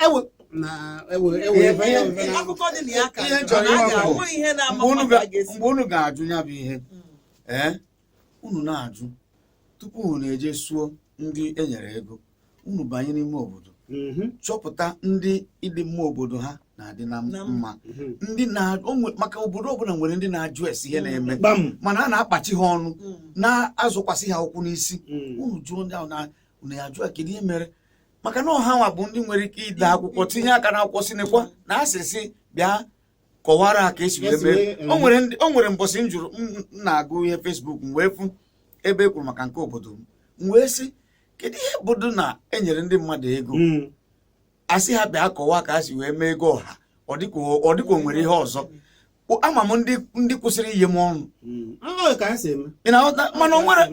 ewe na ewe ewe ewe Akụkọ dị na ya ka Ihe m chọrọ na a ịghọta bụ, ga-ahụ ihe na-ama mgbe unu mma ka a ga-esi mgbe unu ga-ajụ ya bụ ihe, ee, unu na-ajụ tupu unu eje suo ndị e nyere ego, unu banye n'ime obodo, chọpụta ndị ịdị mma obodo ha. Na-adị na Na mma. Ndị na maka obodo ọbụla nwere ndị na-ajụ ese ihe na-eme, mana a na-akpachi ha ọnụ, na-azụkwasị ha ụkwụ n'isi. Unu jụọ ndị ahụ na unu ya jụọ kedu ihe mere, maka na ọha nwa bụ ndị nwere ike ide akwụkwọ, tinye aka n'akwụkwọ, si nekwa na asịsị bịa kọwara ha ka esi wee Esi mee. O nwere ndị, o nwere mbọsị m jụrụ m na-agụ ihe Facebook, m wee fụ ebe e kwuru maka nke obodo m, m wee sị, kedu ihe obodo na-enyere ndị mmadụ ego, asị ha bịa kọwaa ka a si wee mee ego ọha? Ọ dịka o nwere ihe ọzọ. Ama m ndị kwụsịrị ihe m ọnụ. Ọ ka ha si eme. Ị na-aghọta? Mana o nwere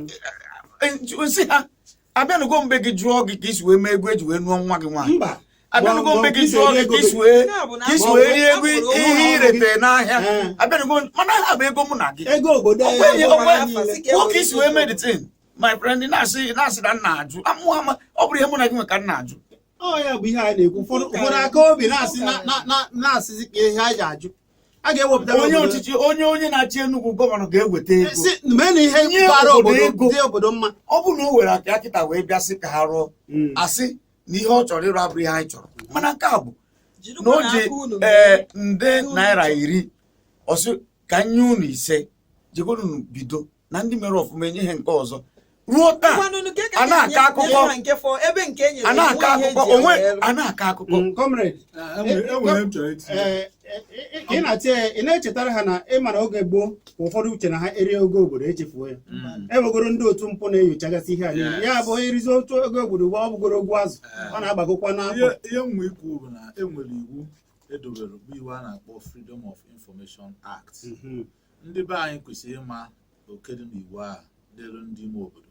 nsị ha abịanụgo mgbe gị jụọ gị ka isi wee mee ego eji wee nụọ nwa gị nwaanyị. Mba. Abịanụgo mgbe gị Ma ọ bụ jụọ gị ka isi wee Ya bụ na ka isi ma ọ wee bụ rie ego ihe irete n'ahịa. Abịanụgo, mana ha bụ ego mụ na gị. Ego obodo. Ọkwa ego afa niile. sị ka Nwoke isi wee mee the thing, my friend, na-asị na nna ajụ amụ ama, ọ bụrụ ihe mụ na gị nwe ka nna ajụ. Ọ ya bụ ihe anyị na-ekwu. Ụfọdụ aka obi na-asị na-asịzi ka ihe anyị ga-ajụ a ga-ewepụta Onye ọchịchị, onye na-achị Enugu, gọvanọ ga-eweta ego si mee na ihe nye bara obodo obodo ego. dị obodo mma. Ọ bụrụ na o were aka ya kịta wee bịa sị ka ha rụọ, asị na ihe ọ chọrọ ịrụ abụrụ ihe anyị chọrọ, mana nke a bụ na o Jirikwa ji n'aka unu ee mee. nde Unu naira chọrọ. 10, ọsị ka nye unu 5, jegonu bido na ndị mere ọfụma, enye ha nke ọzọ. Ruo taa Ngwanụ, nke ka a na-akọ ga-enye- akụkọ. nye ha nke fọ ebe nke e nyere A na-akọ enweghị ihe akụkọ eji ya onwe wee rụ. a na-akọ akụkọ. Comrade. Enwere m chọrọ itinye. Ee, ka ị na-atinye ya, ị na-echetara ha na ị mara oge gboo ụfọdụ uche na ha erie ogo obodo echefuo ya. Enwegoro ndị otu mpụ na-enyochagasị ihe a niile. Yes. Ya bụ erizi otu ogo obodo ugbu a, ọ bụgoro ogwu azụ, ọ na-agbagokwa n'afọ. Ihe m nwe ikwu bụ na enwere iwu edobere, bụ iwu a na-akpọ Freedom of Information Act. Ndị be anyị kwesịrị ịma oke dị n'iwu a dịrị ndị ime obodo.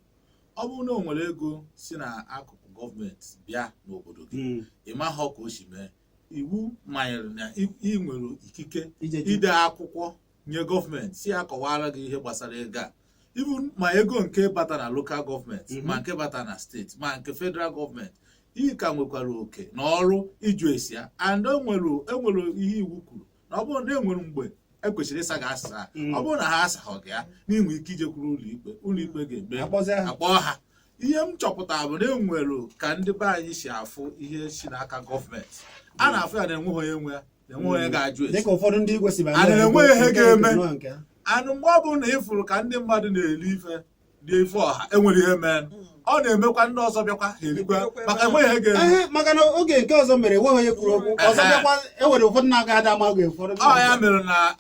Ọ bụrụ na o nwere ego si na akụkụ gọọmenti bịa n'obodo gị, ị maghọ ka o si mee, iwu manyere na ị nwere ikike Ije jụ. ide akwụkwọ nye gọọmenti si ya kọwara gị ihe gbasara ego a, even ma ego nke bata na local gọọmenti, ma nke bata na steeti, ma nke federal gọọmenti, ị ka nwekwara oke na ọrụ ịjụ esi ya. And enwere ihe iwu kwuru na ọ bụrụ na enwere mgbe ekwesịrị ịsa gị asịsa, ọ bụrụ na ha asaghị gị ya, na inwe ike ijekwuru ụlọ ikpe, ụlọ ikpe ga-eme Akpọzie ha. akpọọ ha. Ihe m chọpụtara bụ na enwere ka ndị be anyị si afụ ihe si n'aka gọọmenti, a na-afụ ya na enweghị onye nwe ya, na enweghị onye ga-ajụ esi. Dịka ụfọdụ ndị igwe si banye A na-enwe ihe nke ga-eme. nke nke ha. Anụ mgbe ọ bụrụ na ị fụrụ ka ndị mmadụ na-eli ife dị ife ọha, enwere ihe mee, ọ na-emekwa ndị ọzọ bịakwa ha erikwa, maka enweghị ihe ga-eme. Ehe, maka na oge nke ọzọ mere enweghị onye kwuru okwu ọzọ. Bịakwa enwere ụfọdụ na-aga ada ama oge ụfọdụ. Ọ ya mere na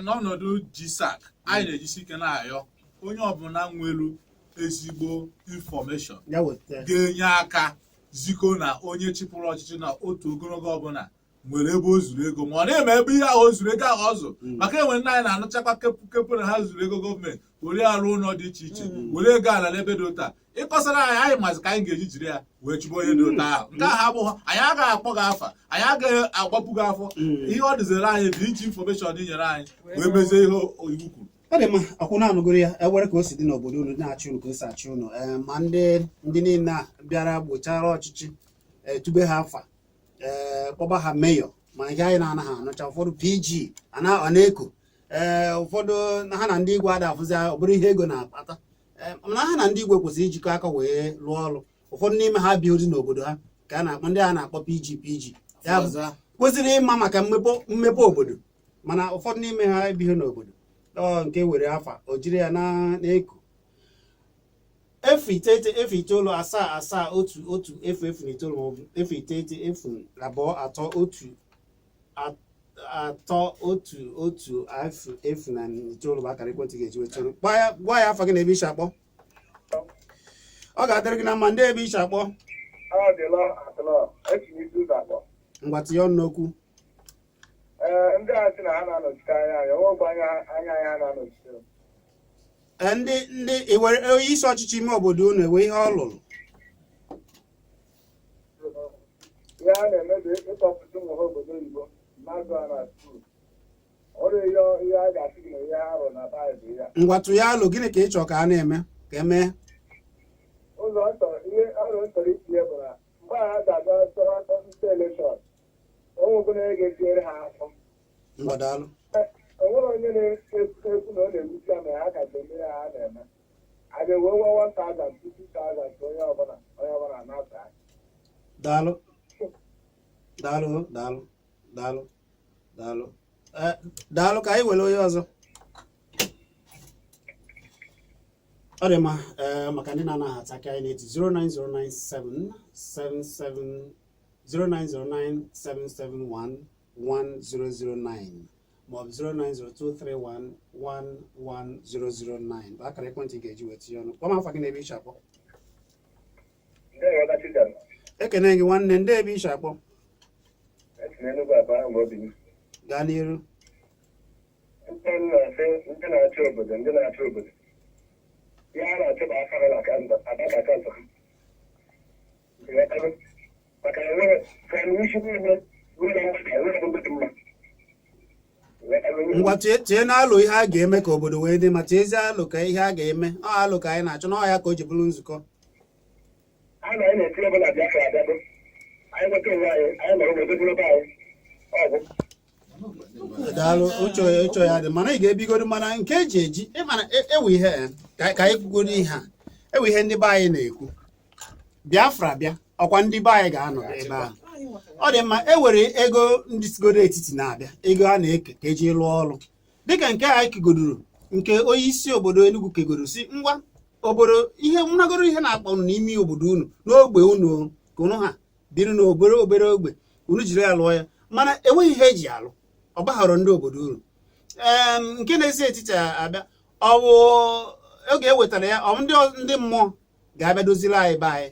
n'ọnọdụ GSAC, anyị na-ejisi ike na-ayọ onye ọbụla nwere ezigbo information ya weta ga-enye aka ziko na onye chịpụrụ ọchịchị na otu ogologo ọbụla nwere ebe o zuru ego, ma ọ na-eme ebe ihe ahụ o zuru ego ahụ ọ zụ, maka enwe ndị anyị na-anụchakwa kepụ kepụ na ha zuru ego gọọmenti were arụ ụlọ dị iche iche, were ego ala n'ebe dị ụta. Ịkọsara anyị, anyị mazi ka anyị ga-eji jiri ya wee chụba onye dị ụta ahụ. Nke ahụ abụghị anyị agaghị akpọ gị afa, anyị agaghị agbapụ gị afọ. Ihe ọ dịzere anyị bụ iji information ị nyere anyị wee mezie ihe iwu kwuru. Ọ dị mma. Ọkwụ na-anụgoro ya, ewere ka o si dị n'obodo unu na-achị unu ka o si achị unu. Ee, ma ndị niile a bịara gbochara ọchịchị, etube ha afa, ee, kpọba ha mayor, ma ihe anyị na-anaghị anụcha, ụfọdụ PG ọ na-eko, ee, ụfọdụ na ha na ndị igwe ada afụzi, ọ bụrụ ihe ego na-akpata. Ee, mana ha na ndị igwe kwesịrị ijikọ aka wee rụọ ọrụ. Ụfọdụ n'ime ha bi ozi n'obodo ha ka a na-akpọ ndị a na-akpọ PG PG, ya bụ kwesịrị ịma maka mmepe obodo, mana ụfọdụ n'ime ha ebighị n'obodo. Ọ nke were afa o jiri ya na-eku 0 9 0 9 7 7 1 1 0 0 9 maọbụ 0 9 0 2 3 1 3 1 1 0 0 na 9 bụ akara ekwentị ga-eji wetara. Gwa ya afa gị na ebe ishi akpọ. Ọ ga-adịrị gị na mma. Ndị ebe ishi akpọ? Ọ dịlọ atụlọ esi n'isi ụzọ akpọ. Ngwa, tinye ọnụ n'okwu. Ee, ndị a sị na ha na-anọchite anya anyị, onwekwa anya anyị ha na-anọchite. Ee, ndị ewere onye isi ọchịchị ime obodo unu ewe ihe ọ lụrụ? Ihe ha na-eme bụ ịkpọpụta ụmụ ha obodo oyibo, mmadụ ha na school ọrụ. Ihe a ga-asị gị na ihe ha rụrụ na baịbụl ya. Ngwa, tụ ya alụ, gịnị ka ị chọrọ ka a na-eme ka emee? Ụzọ m chọrọ, ihe ọrụ m chọrọ itinye bụ na mgbe ha ga-aga nta election, o nwekwana onye ga-etinyere ha afọ. Ngwa, daalụ. O nwere onye na-ekwu na ọ na-ewute ya ma ha kacha eme ya ha na-eme a ga-ewe 1000, 2000 ka onye ọbụla na-ata. Daalụ, daalụ, daalụ, daalụ. Daalụ. Daalụ, ka anyị were onye ọzọ. Ọ dị mma. Maka ndị na-anaghị ata aka anyị na-eti 0909777 09097711009 maọbụ 09023111009 bụ akara ekwentị ị ga-eji wee tinye ọnụ. Kpọọ m afa gị na ebe i si akpọ. Ndewo, Ọdachi. Ekene gị, nwanne. Ndị ebe i si akpọ? Esi n'Enugwu abụọ ahụ obi m. Gaa n'iru. Ndị m na-asị, ndị na-achị obodo, ndị na-achị obodo, ihe a na-achị bụ afara na akaụntụ, abaka akaụntụ ha. Ịghọtago? Maka na enwere from isi niile ruo na mgbada, enwere ebe dị mma. Ịghọtago? Ngwa, tie tie n'alụ ihe a ga-eme ka obodo wee dị ma. Tiezie alụ ka ihe a ga-eme. Ọ alụ ka anyị na-achọ n'ọhịa ka o ji bụrụ nzukọ. A na anyị na-eti ọbụla Biafra abịago, anyị nweta onwe anyị, anyị nọrọ n'obodo be anyị, ọ bụ. Daalụ. Uche uche ya dị mana ị ga-ebigodo mana nke eji eji ịmana ewe ihe ka anyị kwugodo ihe a. Ewe ihe ndị be anyị na-ekwu, Biafra bịa, ọkwa ndị be anyị ga-anọ ebe ahụ. Ọ dị mma. E were ego ndị sigodo etiti na-abịa, ego a na-eke ka eji rụọ ọrụ, dịka nke a kegodoro, nke onye isi obodo Enugu kegodoro, si ngwa obodo, ihe nwunagoro, ihe na-akpọ unu n'ime obodo unu, n'ogbe unu, ka unu ha biri n'obere obere ogbe unu, jiri ya lụọ ya. Mana enweghị ihe eji alụ, ọ baghọrọ ndị obodo uru. Ee, nke na-esi etiti abịa, ọ bụ oge e wetara ya, ọ bụ ndị mmụọ ga-abịa doziri anyị be anyị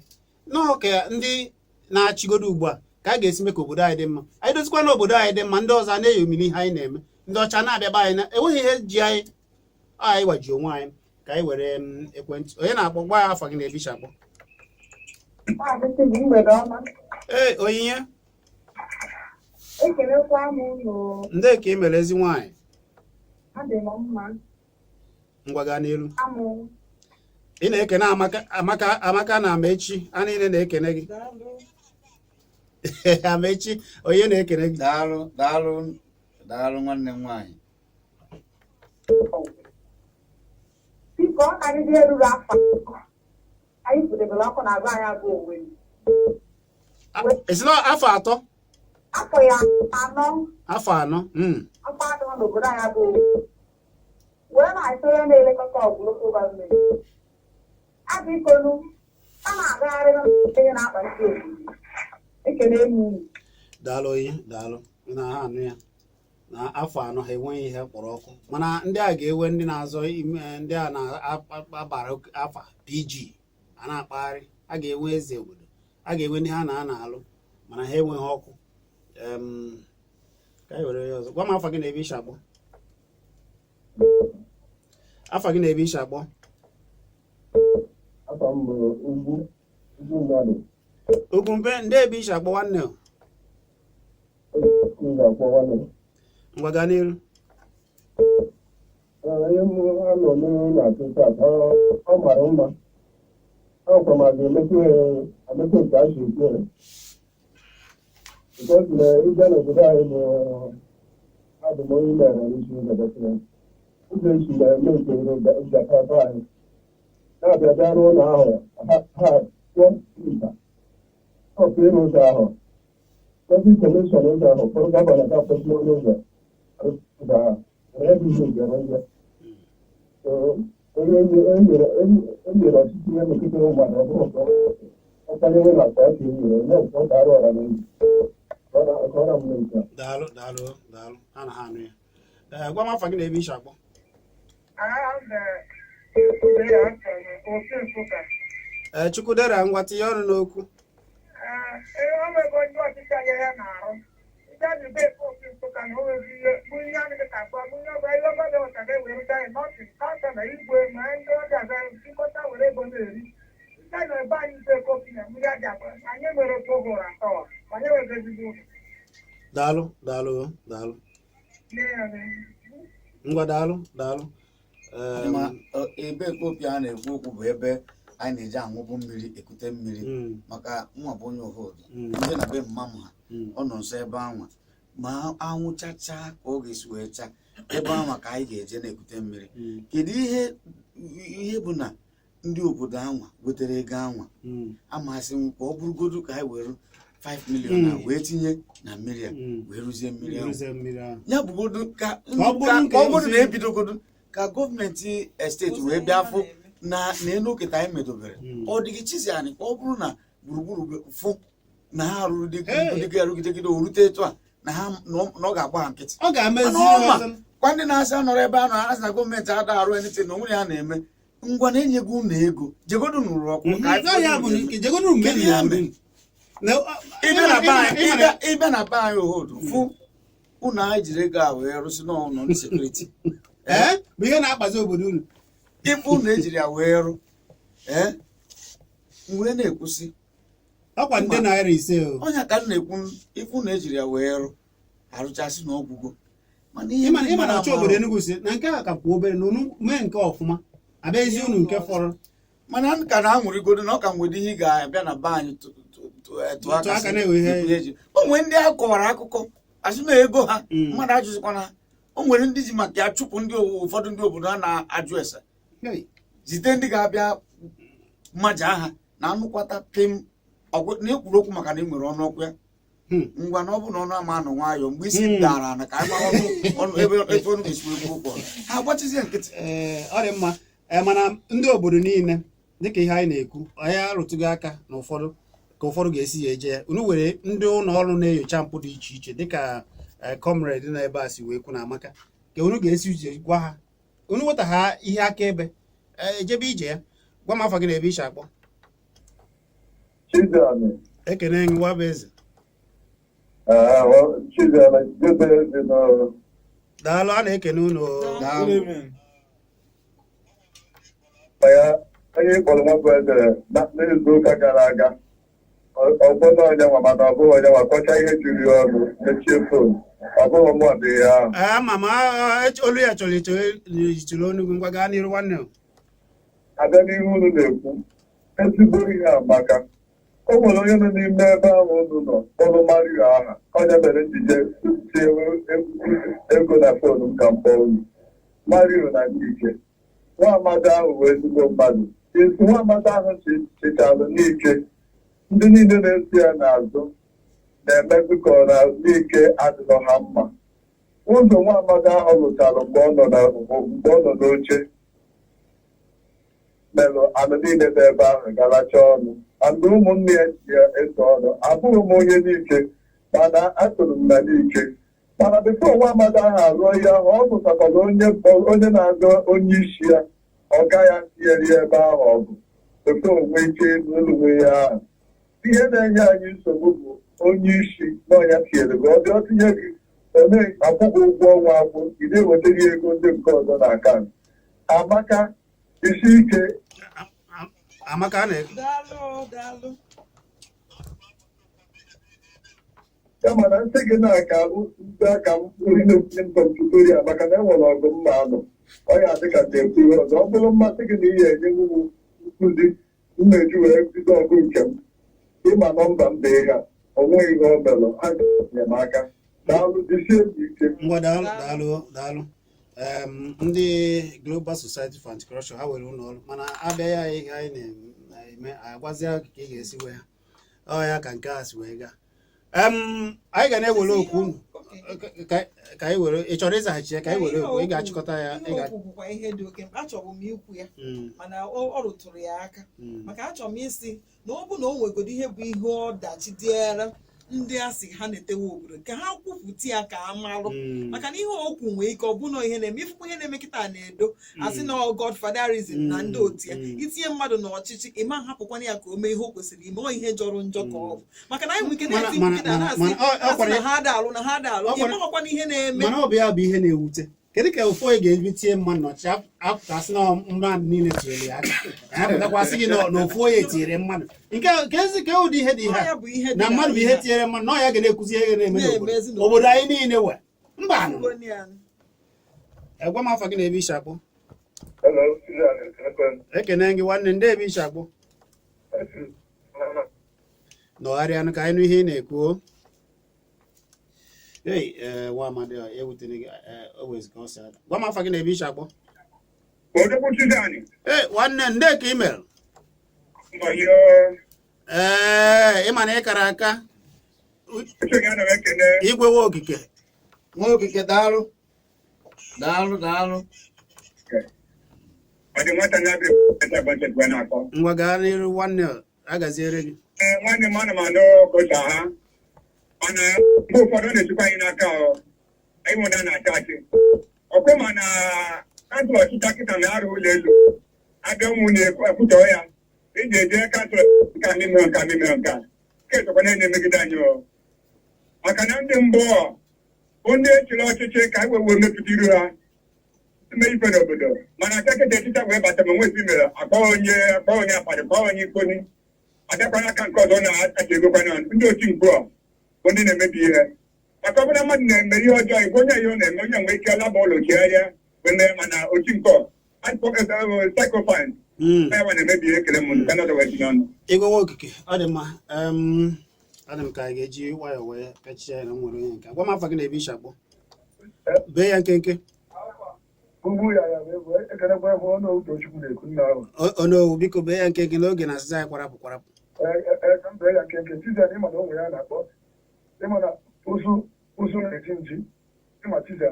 nọọ, ka ndị na-achịgodo ugbu a, ka a ga-esi mee ka obodo anyị dị mma. Anyị dozikwa na obodo anyị dị mma, ndị ọzọ a na-eyomiri ihe anyị na-eme, ndị ọcha na-abịa be anyị na enweghị ihe ji anyị. Ọ anyị gwaji onwe anyị. Ka anyị were ekwentị. Onye na-akpọ? Gwa ya afọ gị na ebicha akpọ. Maazị Chidi, mgbede ọma. Ee, Onyinye. Ekelekwa m unu. Ndị ka ị mere, ezi nwaanyị? Adị m mma. Ngwa, gaa n'elu. Amụ. Ị na-ekene Amaka, Amaka, Amaka na Amaechi, a niile na-ekene gị. Daalụ. Amaechi, onye na-ekene gị? Daalụ, daalụ, daalụ, nwanne m nwaanyị. Biko, ọ karịrị eruru afọ anyị kwudebere ọkụ na be anyị abụ Owerri. Esi na afọ 3? Afọ ya 4. Afọ 4. Afọ 4 n'obodo anyị abụ Owerri wee na-achọ onye na-elekọta ọgwụ local government abikonu a na-agagharị ihe na-akpa ndị obodo. Ekele m unu. Daalụ onye, daalụ. Na ha anụ ya na afọ 4 ha enweghị ihe kpọrọ ọkụ, mana ndị a ga-ewe ndị na-azọ ime, ndị a na-abara afa PG a na-akpagharị, a ga-enwe eze obodo, a ga-enwe ndị ha na alụ, mana ha enweghị ọkụ. Ka anyị were onye ọzọ. Gwa m afa gị na ebe ishi akpọ. Afa gị na ebe ishi akpọ. Afọ m bụ Ugwu, Ugwu mmadụ. Ugwu mpe, ndị ebe ishi akpọ, nwanne o? M ga-akpọ nwanne m. Ngwa, gaa n'iru. Ee, ihe m anọ n'ihu na-atụ taa, ọ mara mma. Ọkwa ma ga-emekwa ya emekwa nke a si ekwu ya. Because na ịbịa n'obodo anyị bụ abụ m onye mere n'isi ụzọ gbasara ụzọ esi na-eme nke njata be anyị na-abịa bịa rụọ ụlọ ahụ, ha pụọ nta ọpụ ịrụ ụzọ ahụ, traffic commission ụzọ ahụ kpọrọ governor ga-akwụsị n'ọnụ ụzọ ụzọ ahụ were ebe ihe bịara ụzọ. So, onye e nyere ọchịchị ihe metụtara mmadụ, ọ bụrụ ka ọ kwanyewe na akpa aka e nyere onye nke ọ ga-arụ ọra n'obi ka ọ na m nke a. Daalụ, daalụ, daalụ. Ha na ha anụ ya. Ee, gwa m afa gị na ebe ishi akpọ. Aha m Opi Nsụka. Ee, Chukwudera, ngwa, tinye ọnụ n'okwu. Ee, o nwego ndị ọchịchị anya ya na-arụ. Ndị a na-ebe efe Opi Nsụka na o nwego ihe bụ ihe a na akpọ bụ ihe ọbụla, ihe ọbụla wetara ewere anyị nọtịn kansa na igwe ma ndị ọbịa ga chịkọta were ego na-eri. Ndị a na-ebe anyị ite kofi na mmiri adị akpa anyị nwere otu ụgụrụ atọ, anyị nwere ezigbo ụlọ. Daalụ, daalụ, daalụ. Nne ya na Ngwa, daalụ, daalụ. Ma ebe kopi a na-ekwu okwu bụ ebe anyị na-eji aṅụbụ mmiri, ekute mmiri, maka nwa bụ onye ohodo ndị na be mma m ha. Ọ nọ nso ebe anwa, ma anwụchacha ka ọ ga-esi wee chaa ebe anwa ka anyị ga-eje na-ekute mmiri. Kedu ihe bụ na ndị obodo anwa wetara ego anwa? Amasị m ka ọ bụrụgodu ka anyị were 5 million a Mm. wee tinye na mmiri a Mm. wee rụzie mmiri ahụ. Rụzie mmiri ahụ. Ya bụgodu ka Ka ọ bụrụ ka nke ọ bụrụ na ozi- ebidogodu ka gọọmenti steeti Ozi wee ihe bịa ha fụ na-eme. na na enu oketa anyị medobere. Mm. Ọ dịghị chizi anyị ka ọ bụrụ na gburugburu fụ na ha rụrụ Hey. dịgide arụgidegide o rute etu a na ha na ọ ga-agba ha nkịtị. Ọ ga-amezi Mana ọ ma ọzọ. kwa ndị na-asị anọrọ ebe a nọ asị na gọọmenti ada arụ anything na onwere ya na-eme ngwa na-enyego unu ego jegodu n'ụrụ ọkụ ka anyị Ọ ya bụ fụ nke jegodu mmiri Kedu ihe na mere? obodo. Na- ịbịa na be anyị ịma na- ịbịa na be anyị ohodu fụ unu anyị jiri ego a wee rụsị n'ụlọ ndị sekuriti. Ee, bụ ihe na-akpazi obodo unu. Ịfụ unu ejiri ya wee rụ, ee, m wee na-ekwusị. Ọkwa nde naira 5 o. Ọnya ka m na-ekwu, ịfụ na ejiri ya wee rụ arụchasị na ọgwụgwọ, mana ihe ịma ndị ịma na mmadụ ọchị obodo amarọ. Enugu si na nke a ka kwuo obere na unu mee nke ọfụma abịa ezi unu nke fọrọ. Mana m ka na-anwụrịgodo na ọ ka nwere ihe ị ga-abịa na be anyị tụọ Tụọ aka sị, na-ewe ihe. ebunye ji. O nwere ndị a kọwara akụkọ asị na ego ha mmadụ ajụzikwana ha. O nwere ndị ji maka ya chụpụ ndị ụfọdụ ndị obodo a na-ajụ ese Hey. zite ndị ga-abịa mmaja ha na anụkwata pim ọgwụ na ekwuru okwu maka na ị nwere ọnụ ọkụ ya. Ngwa na ọ bụ na ọnụ ama anọ nwayọọ mgbe isi m dara na ka anyị mara ọnụ ọnụ ebe etu ọnụ ga-esi wee kwuo okwu ọnụ. Ha agbachizie nkịtị. Ee, ọ dị mma. Ee, mana ndị obodo niile, dịka ihe anyị na-ekwu, anyị arụtụgo aka na ụfọdụ ka ụfọdụ ga-esi ya eje ya. Unu were ndị ụlọ ọrụ na-enyocha mpụ dị iche iche dịka comrade nọ ebe a si wee kwu na amaka ka unu ga-esi uche gwa ha unu weta ha ihe akaebe, ejebe ije ya. Gwa m afa gị na ebe iche akpọ. Chiziani. Ekene gị, nwa bụ eze. Chiziani, jebe ezinụlọ. Daalụ, a na-ekene unu o. Daalụ. Ya onye kpọrọ nwa bụ eze n'izu ụka gara aga, ọgbọ na onye nwa, mana ọ bụghị onye nwa kọcha ihe juru ya ọnụ mechie phone. Ọ bụghị mụ dị ya ahụ. Ee, ama m olu ya chọrọ ichiri onu gị. Ngwa, gaa n'iru, nwanne m. Abịa n'ihe unu na-ekwu, ezigbo ihe amaka. O nwere onye nọ n'ime ebe ahụ unu nọ kpọrọ Mario aha. Onye mere njije tie ego na phone m ka m kpọọ unu Mario na Nike. Nwa amadi ahụ bụ ezigbo mmadụ. Esi nwa amadi ahụ chịchalụ n'ike, ndị niile na-esi ya n'azụ na-emezi ka ọ na n'ike adịrọ ha mma. Ụzọ nwa amadi ahụ lụchalụ mgbe ọ nọ n'oche melụ anụ niile dị ebe ahụ galacha ọnụ andụ ụmụnne ya ji ya eso ọnụ. Abụghị m onye n'ike, mana atụrụ m na n'ike, mana before nwa amadi ahụ arụọ ihe ahụ, ọ gụtakwara onye onye na-azọ onye isi ya, ọga ya tinyere ya ebe ahụ ọgụ before onwe ike ịlụwe ihe ahụ. Ihe na-enye anyị nsogbu bụ onye isi na ọnya tinyere gị. Ọ dị ọ tinye gị, ọ na-akwụghị ụgwọ ọnwa akwụ, ị na-ewetara ya ego ndị nke ọzọ na akaụntụ. Amaka, isi ike. Amaka a na Daalụ, daalụ. Kama na nsị gị na-aka ndị aka mkpụrụ kọmputa maka na enwere ọgụ mma anụ ọ ya dị ka na-ekwu ihe ọzọ. Ọ bụrụ mmasị gị na ihe enyenwu m nkụzi mmeju wee bido ọgụ nke m, ịma nọmba m dị ha. O nweghị ihe ọ melụ ha ga-enyemaka. Daalụ, jisie m ike. Ngwa, daalụ, daalụ, daalụ. Ndị Global Society for Anti-Corruption, ha were ụlọ ọrụ, mana abịa ya ihe anyị na-eme agwazia ka ị ga-esi wee ha ọ ya ka nke a si wee gaa. Anyị ga na-ewere okwu unu ka anyị were. Ị chọrọ ịzaghachi ya ka anyị were okwu ị ga-achịkọta ya ị Ihe ga okwu bụkwa ihe dị oke mkpa. Achọbụ m ikwu ya, mana ọ rụtụrụ ya aka, maka achọrọ m isi na ọ bụ na o nwegodo ihe bụ ihe ọdachi dịara ndị a sị ha na-etewe obodo ka ha kwupụta ya ka a marụ, maka na ihe okwu nwee ike ọ bụ na ihe na-eme ifụkwa ihe na-eme kịta na-edo asị na ọ godfatherism na ndị otu ya. Itinye mmadụ n'ọchịchị, ịma hapụkwana ya ka o mee ihe o kwesịrị ime. Ọ ihe jọrọ njọ ka ọ bụ, maka na anyị nwere ike na-eti mkpu kịta na-asị mana ọ asị na ha ada alụ, na ha ada alụ, ịmaghọkwana ihe na-eme. Mana ọ bụ ya bụ ihe na-ewute. Kedu ka ofu onye ga-ebi tie mmadụ n'ọchịchị, apụtasị na mmadụ niile tinyere ya aka, ya pụtakwasị gị na ofu onye tinyere mmadụ nke ka ezi ka ụdị ihe dị ihe Ọ a ya bụ ihe dị na mmadụ bụ ihe ihe a. tinyere mmadụ na ọ ya ga na-ekwuzi ihe ga na-eme Na-emezi n'obodo n'obodo. Obodo anyị niile we mba anụ. Ugoni anyị. Egwa m afa gị na ebe ishi akpọ. Hello, Suzanne, ekenekwe. Ekene gị, nwanne. Ndị ebe ishi akpọ? Nọgharịanụ ka anyị nụ ihe ị na-ekwu o. Ei, ee, nwa amadi a ewutere gị. Ee, o wezi ka ọ si ada. Gwa m afa gị na ebe ishi akpọ. Odogwu Chizani. Ee, nwanne, ndị ka email. Mbọyọ. Ee, ị ma na ị kara aka. Uche gị, ana m ekene. Igwe nwa okike. Nwa okike, daalụ, daalụ, daalụ. Ọ dị nwata na-abịa ebe na-akọ. Ngwa, gaa n'iru nwanne, agaziere gị. Ee, nwanne m, ana m anụ ka ha mana mgbe ụfọdụ ọ na-echukwa anyị n'aka. Ọ anyị nwụ na na-achị achị ọkwe, ma na council ọchịchị kịta na-arụ ụlọ elu abịa, ụmụ na-ekwutọ ya iji eje council nke a mere nke a mere nke a nke esokwa na-emegide anyị o, maka na ndị mbụ bụ ndị echiri ọchịchị ka e wee mepụta iru ha ime ife n'obodo, mana aka kịta echicha wee bata ma nwezi mere akpọ onye, akpọ onye akpadị, kpọọ onye ikoni, abịakwana aka nke ọzọ na-acha egokwana ndị oti mkpu a bụ ndị na-emebi ihe, maka ọ bụrụ na mmadụ na-eme ihe ọjọọ, igwe onye ihe ọ na-eme, onye nwee ike laba ụlọ chegharịa wee mee, mana oti nke sycophant ya na-emebi ihe. Ekele m ka nọdụ wee tinye ọnụ. Igwe nwa okike, ọ dị mma. Ọ dị m ka anyị ga-eji nwayọọ wee pịachie ya na m nwere onye nke gwa m afa gị na ebe ishi akpọ. Bee ya nkenke. Ugwu ya ya bụ ekenekwa m ọnụ Utochukwu na-ekwu nna ahụ. Onowu, biko bee ya nkenke n'oge na asịza anyị kwarapụ kwarapụ. Ee, ka m bee ya nkenke. Chizia na ịma na onwe ya na-akpọ ịma na ụzụ ụzụ na-eti nji ịma Chizia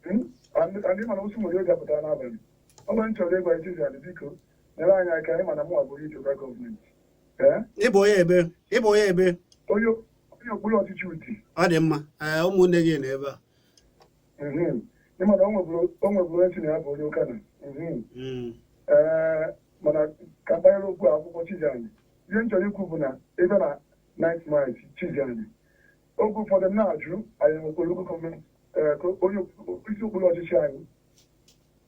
and ịma na ụsụ nwere oge apụta n'abalị. Ọ bụrụ m chọrọ ịgwa Chizia, biko nyere anyị aka, ịma na mụnwa bụrụ iji gọọmenti, ee. Ịbụ onye ebe? Ịbụ onye ebe? Onye okpuru ọchịchị Udi. Ọ dị mma. Ee, ụmụnne gị nọ ebe a. Ịma na o nweburu onye si na ya bụ onye ụka na ee, mana ka banyere okwu akwụkwọ Chiziani, ihe m chọrọ ikwu bụ na ebe na Ninth Mile Chiziani, oge ụfọdụ m na-ajụ anyị nwekwara local gọọmenti, ka onye isi okpuru ọchịchị anyị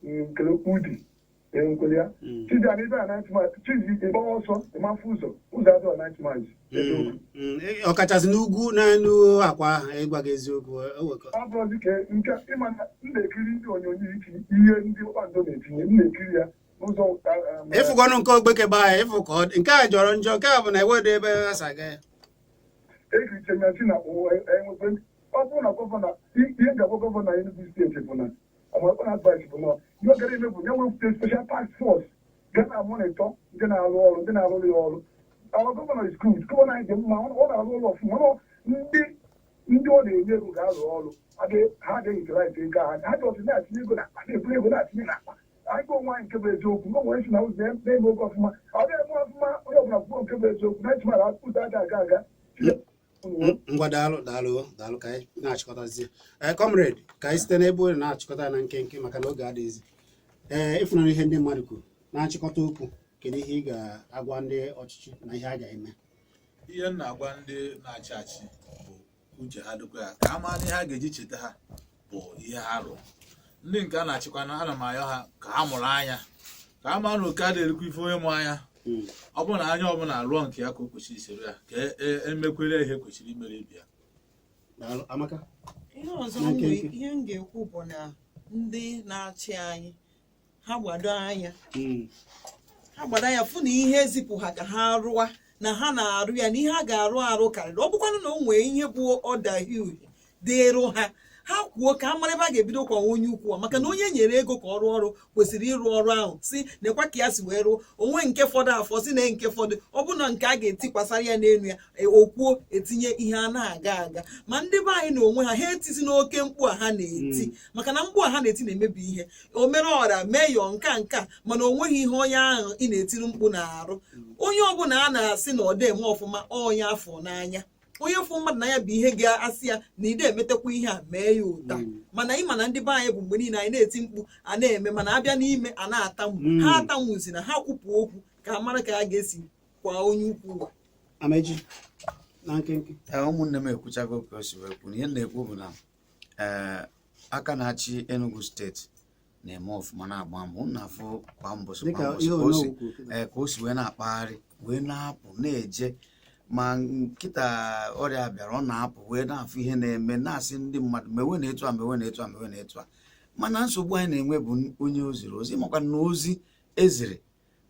nkele Udi enwekwere ya. Chiziani, ebe na Ninth Mile Chizi, ịgbawa ọsọ ịmafe ụzọ, ụzọ adịghị Ninth Mile, eziokwu. Ọkachasị n'ugwu n'elu akwa ahụ, ịgwa gị eziokwu, o nwekọ. Ọ bụrụzi ka nke ịma na m na-ekiri ndị onyonyo iti ihe ndị kpakpando na-etinye, m na-ekiri ya n'ụzọ Ịfụkwanụ nke ogbeke be anyị, ịfụ ka ọ dị, nke a jọrọ njọ, nke a bụ na ewedo ebe ha si aga ya. Ekiriche ya si na ụwa enwekwe. Ọ bụrụ na governor, ihe m ga-agwa governor Enugu steeti bụ na amakpọ na advice bụ na ihe ọ gara eme bụ ya wepụta special task force ga na-amonitor ndị na-arụ ọrụ, ndị na-arụrụ ya ọrụ. Our governor is good. Governor anyị dị mma, ọ na-arụ ọrụ ọfụma. Ndị ọ na-enye ego ga-arụ ọrụ, ha agaghị utilize ego ahụ. Ha ji na-atinye ego n'akpa, na-eburu ego na-atinye n'akpa anyị bụ onwe anyị. Nke bụ eziokwu, o nwere si na ụzọ na-eme oge ọfụma, ọ dịghị eme ọfụma. Onye ọbụla kwuo nke bụ eziokwu na echimara ụzọ aja aga aga. Ngwa, daalụ, daalụ, daalụ. Ka anyị na-achịkọtazie, ee, comrade, ka anyị site n'ebe unu na-achịkọta na nkenke, maka na oge adịghịzi. Ee, ịfụnara ihe ndị mmadụ kwuru na nchịkọta okwu, kedu ihe ị ga-agwa ndị ọchịchị na ihe a ga-eme? Ihe m na-agwa ndị na-achị achị bụ uche ha dịkwa ya, ka a mara ihe a ga-eji cheta ha bụ ihe ha rụrụ. Ndị nke a na-achịkwa na ana m ayọ ha ka ha mụrụ anya, ka a mara na oke a na-erikwa ife onye mụ anya. Ọ bụrụ na anya ọbụla rụọ nke ya ka o kwesịrị isoro ya, ka emekwere ihe kwesịrị imere ibe ya. Daalụ, Amaka. Ihe ọzọ Na m nkenke. ihe m ga-ekwu bụ na ndị na-achị anyị, ha gbado anya, ha gbado anya fụ na ihe ezipụ ha ka ha rụa na ha na-arụ ya, na ihe a ga-arụ arụ karịrị. Ọ bụkwanụ na o nwee ihe bụ ọdahi uhie dịịrụ ha, ha kwuo ka a mara ebe a ga-ebido kwa onye ukwu a, maka na onye nyere ego ka ọ rụọ ọrụ kwesịrị ịrụ ọrụ ahụ, si nekwa ka ya si wee rụọ onwe nke fọdụ afọ, si na nke fọdụ ọ bụ na nke a ga-etikwasara ya n'elu ya, o kwuo etinye ihe a na-aga aga. Ma ndị be anyị na onwe ha, ha etizi n'oke mkpu a ha na-eti, maka na mkpu a ha na-eti na-emebi ihe. O mere ọra meyọ nka nka, mana o nweghị ihe onye ahụ ị na-etiri mkpu na-arụ. Onye ọbụla a na-asị na ọ dị eme ọfụma, onye afọ n'anya, onye fụ mmadụ n'anya bụ ihe ga-asị ya na ide emetakwa ihe a, mee ya ụta. Mana ịma na ndị be anyị bụ mgbe niile anyị na-eti mkpu a na-eme, mana abịa n'ime a na-atamu. Ha atamuzi na ha kwupụ okwu ka a mara ka a ga-esi kwa onye ukwu ụwa. Amechi, na nkenke. Ee, ụmụnne m ekwuchago ka o si wee kwu. Ihe m na-ekwu bụ na ee, aka na-achị Enugu steeti na-eme ọfụma, na-agba mbọ m na-afụ kwa mbọsị kwa Dịka mbọsị ihe ka o si Onowu kwuru kịta. ee, ka o si wee na-akpagharị wee na-apụ na-eje, ma nkịta ọrịa bịara, ọ na-apụ wee na-afụ ihe na-eme, na-asị ndị mmadụ mewe na etu a, mewe na etu a, mewe na etu a. Mana nsogbu anyị na-enwe bụ onye o ziri ozi, makwa na ozi eziri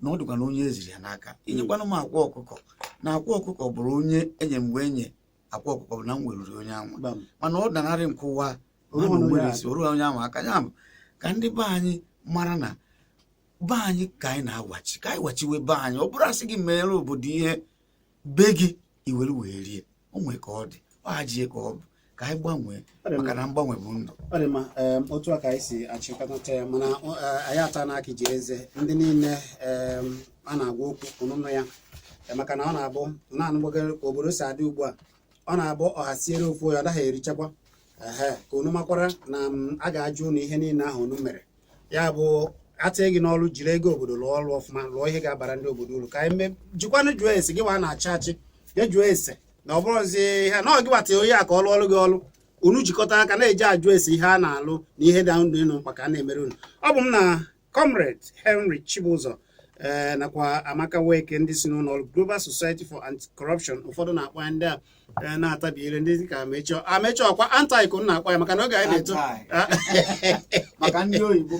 na ọ dịkwa na onye eziri ya n'aka. Inyekwanụ m akwa ọkụkọ na akwa ọkụkọ bụrụ onye enye mgbe enye akwa ọkụkọ bụ na m weruru onye anwa, Gbam. mana ọ danarị nkụwa. Oruo mana onye onwere aka. isi oruo onye ahụ aka. Ya bụ ka ndị be anyị mara na be anyị ka anyị na-awachi, ka anyị wachiwe be anyị. Ọ bụrụ asị gị mere obodo ihe be gị iwere wee rie, o nwee ka ọ dị. Ọ ajọ ihe ka ọ bụ ka anyị gbanwee, Ọ dị mma. maka na mgbanwe bụ ndụ. Ọ dị mma. Otu a ka anyị si achịkọta ya, mana anyị ata n'aka ji eze ndị niile a na-agwa okwu ọnụnụ ya. Maka na ọ na-abụ na-anụgbagoro ka obodo si adị ugbu a, ọ na-abụ ọha siere ofu onye ọ naghị erichakwa. Ehe, ka unu makwara na a ga-ajụ unu ihe niile ahụ unu mere. Ya bụ, atịghị gị n'ọrụ, jiri ego obodo lụọ ọrụ ọfụma, lụọ ihe ga-abara ndị obodo uru. Ka anyị mee jikwanụ jụọ ese gị nwa na-achị achị, je jụọ ese na ọ bụrụzi ihe na ọ gị gbata onye a ka ọ lụọ ọrụ gị ọrụ. Unu jikọta aka na-eji ajụ ese ihe a na-alụ na ihe dị ndụ ịnụ mkpa ka a na-emere unu. Ọ bụ m na Comrade Henry Chibụzọ, ee, nakwa Amaka Weke, ndị si n'ụlọ ọrụ Global Society for Anti-Corruption. Ụfọdụ na-akpọ ya ndị a na-atabi ire, ndị ka Amechi Amechi ọkwa anti ka na-akpọ ya, maka na oge anyị na-eto. Anti. Maka ndị oyibo.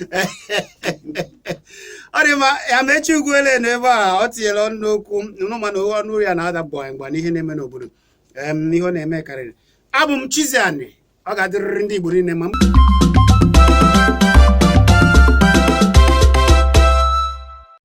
Ọ dị mma. Amechi Ugwuele nọ ebe a, ọ tinyere ọnụ n'okwu nụ, mana ọnụ ya na-ada gbaa mgba n'ihe na-eme n'obodo. Ihe ọ na-eme karịrị. Abụ m Chiziani. Ọ ga-adịrịrị ndị Igbo niile ma.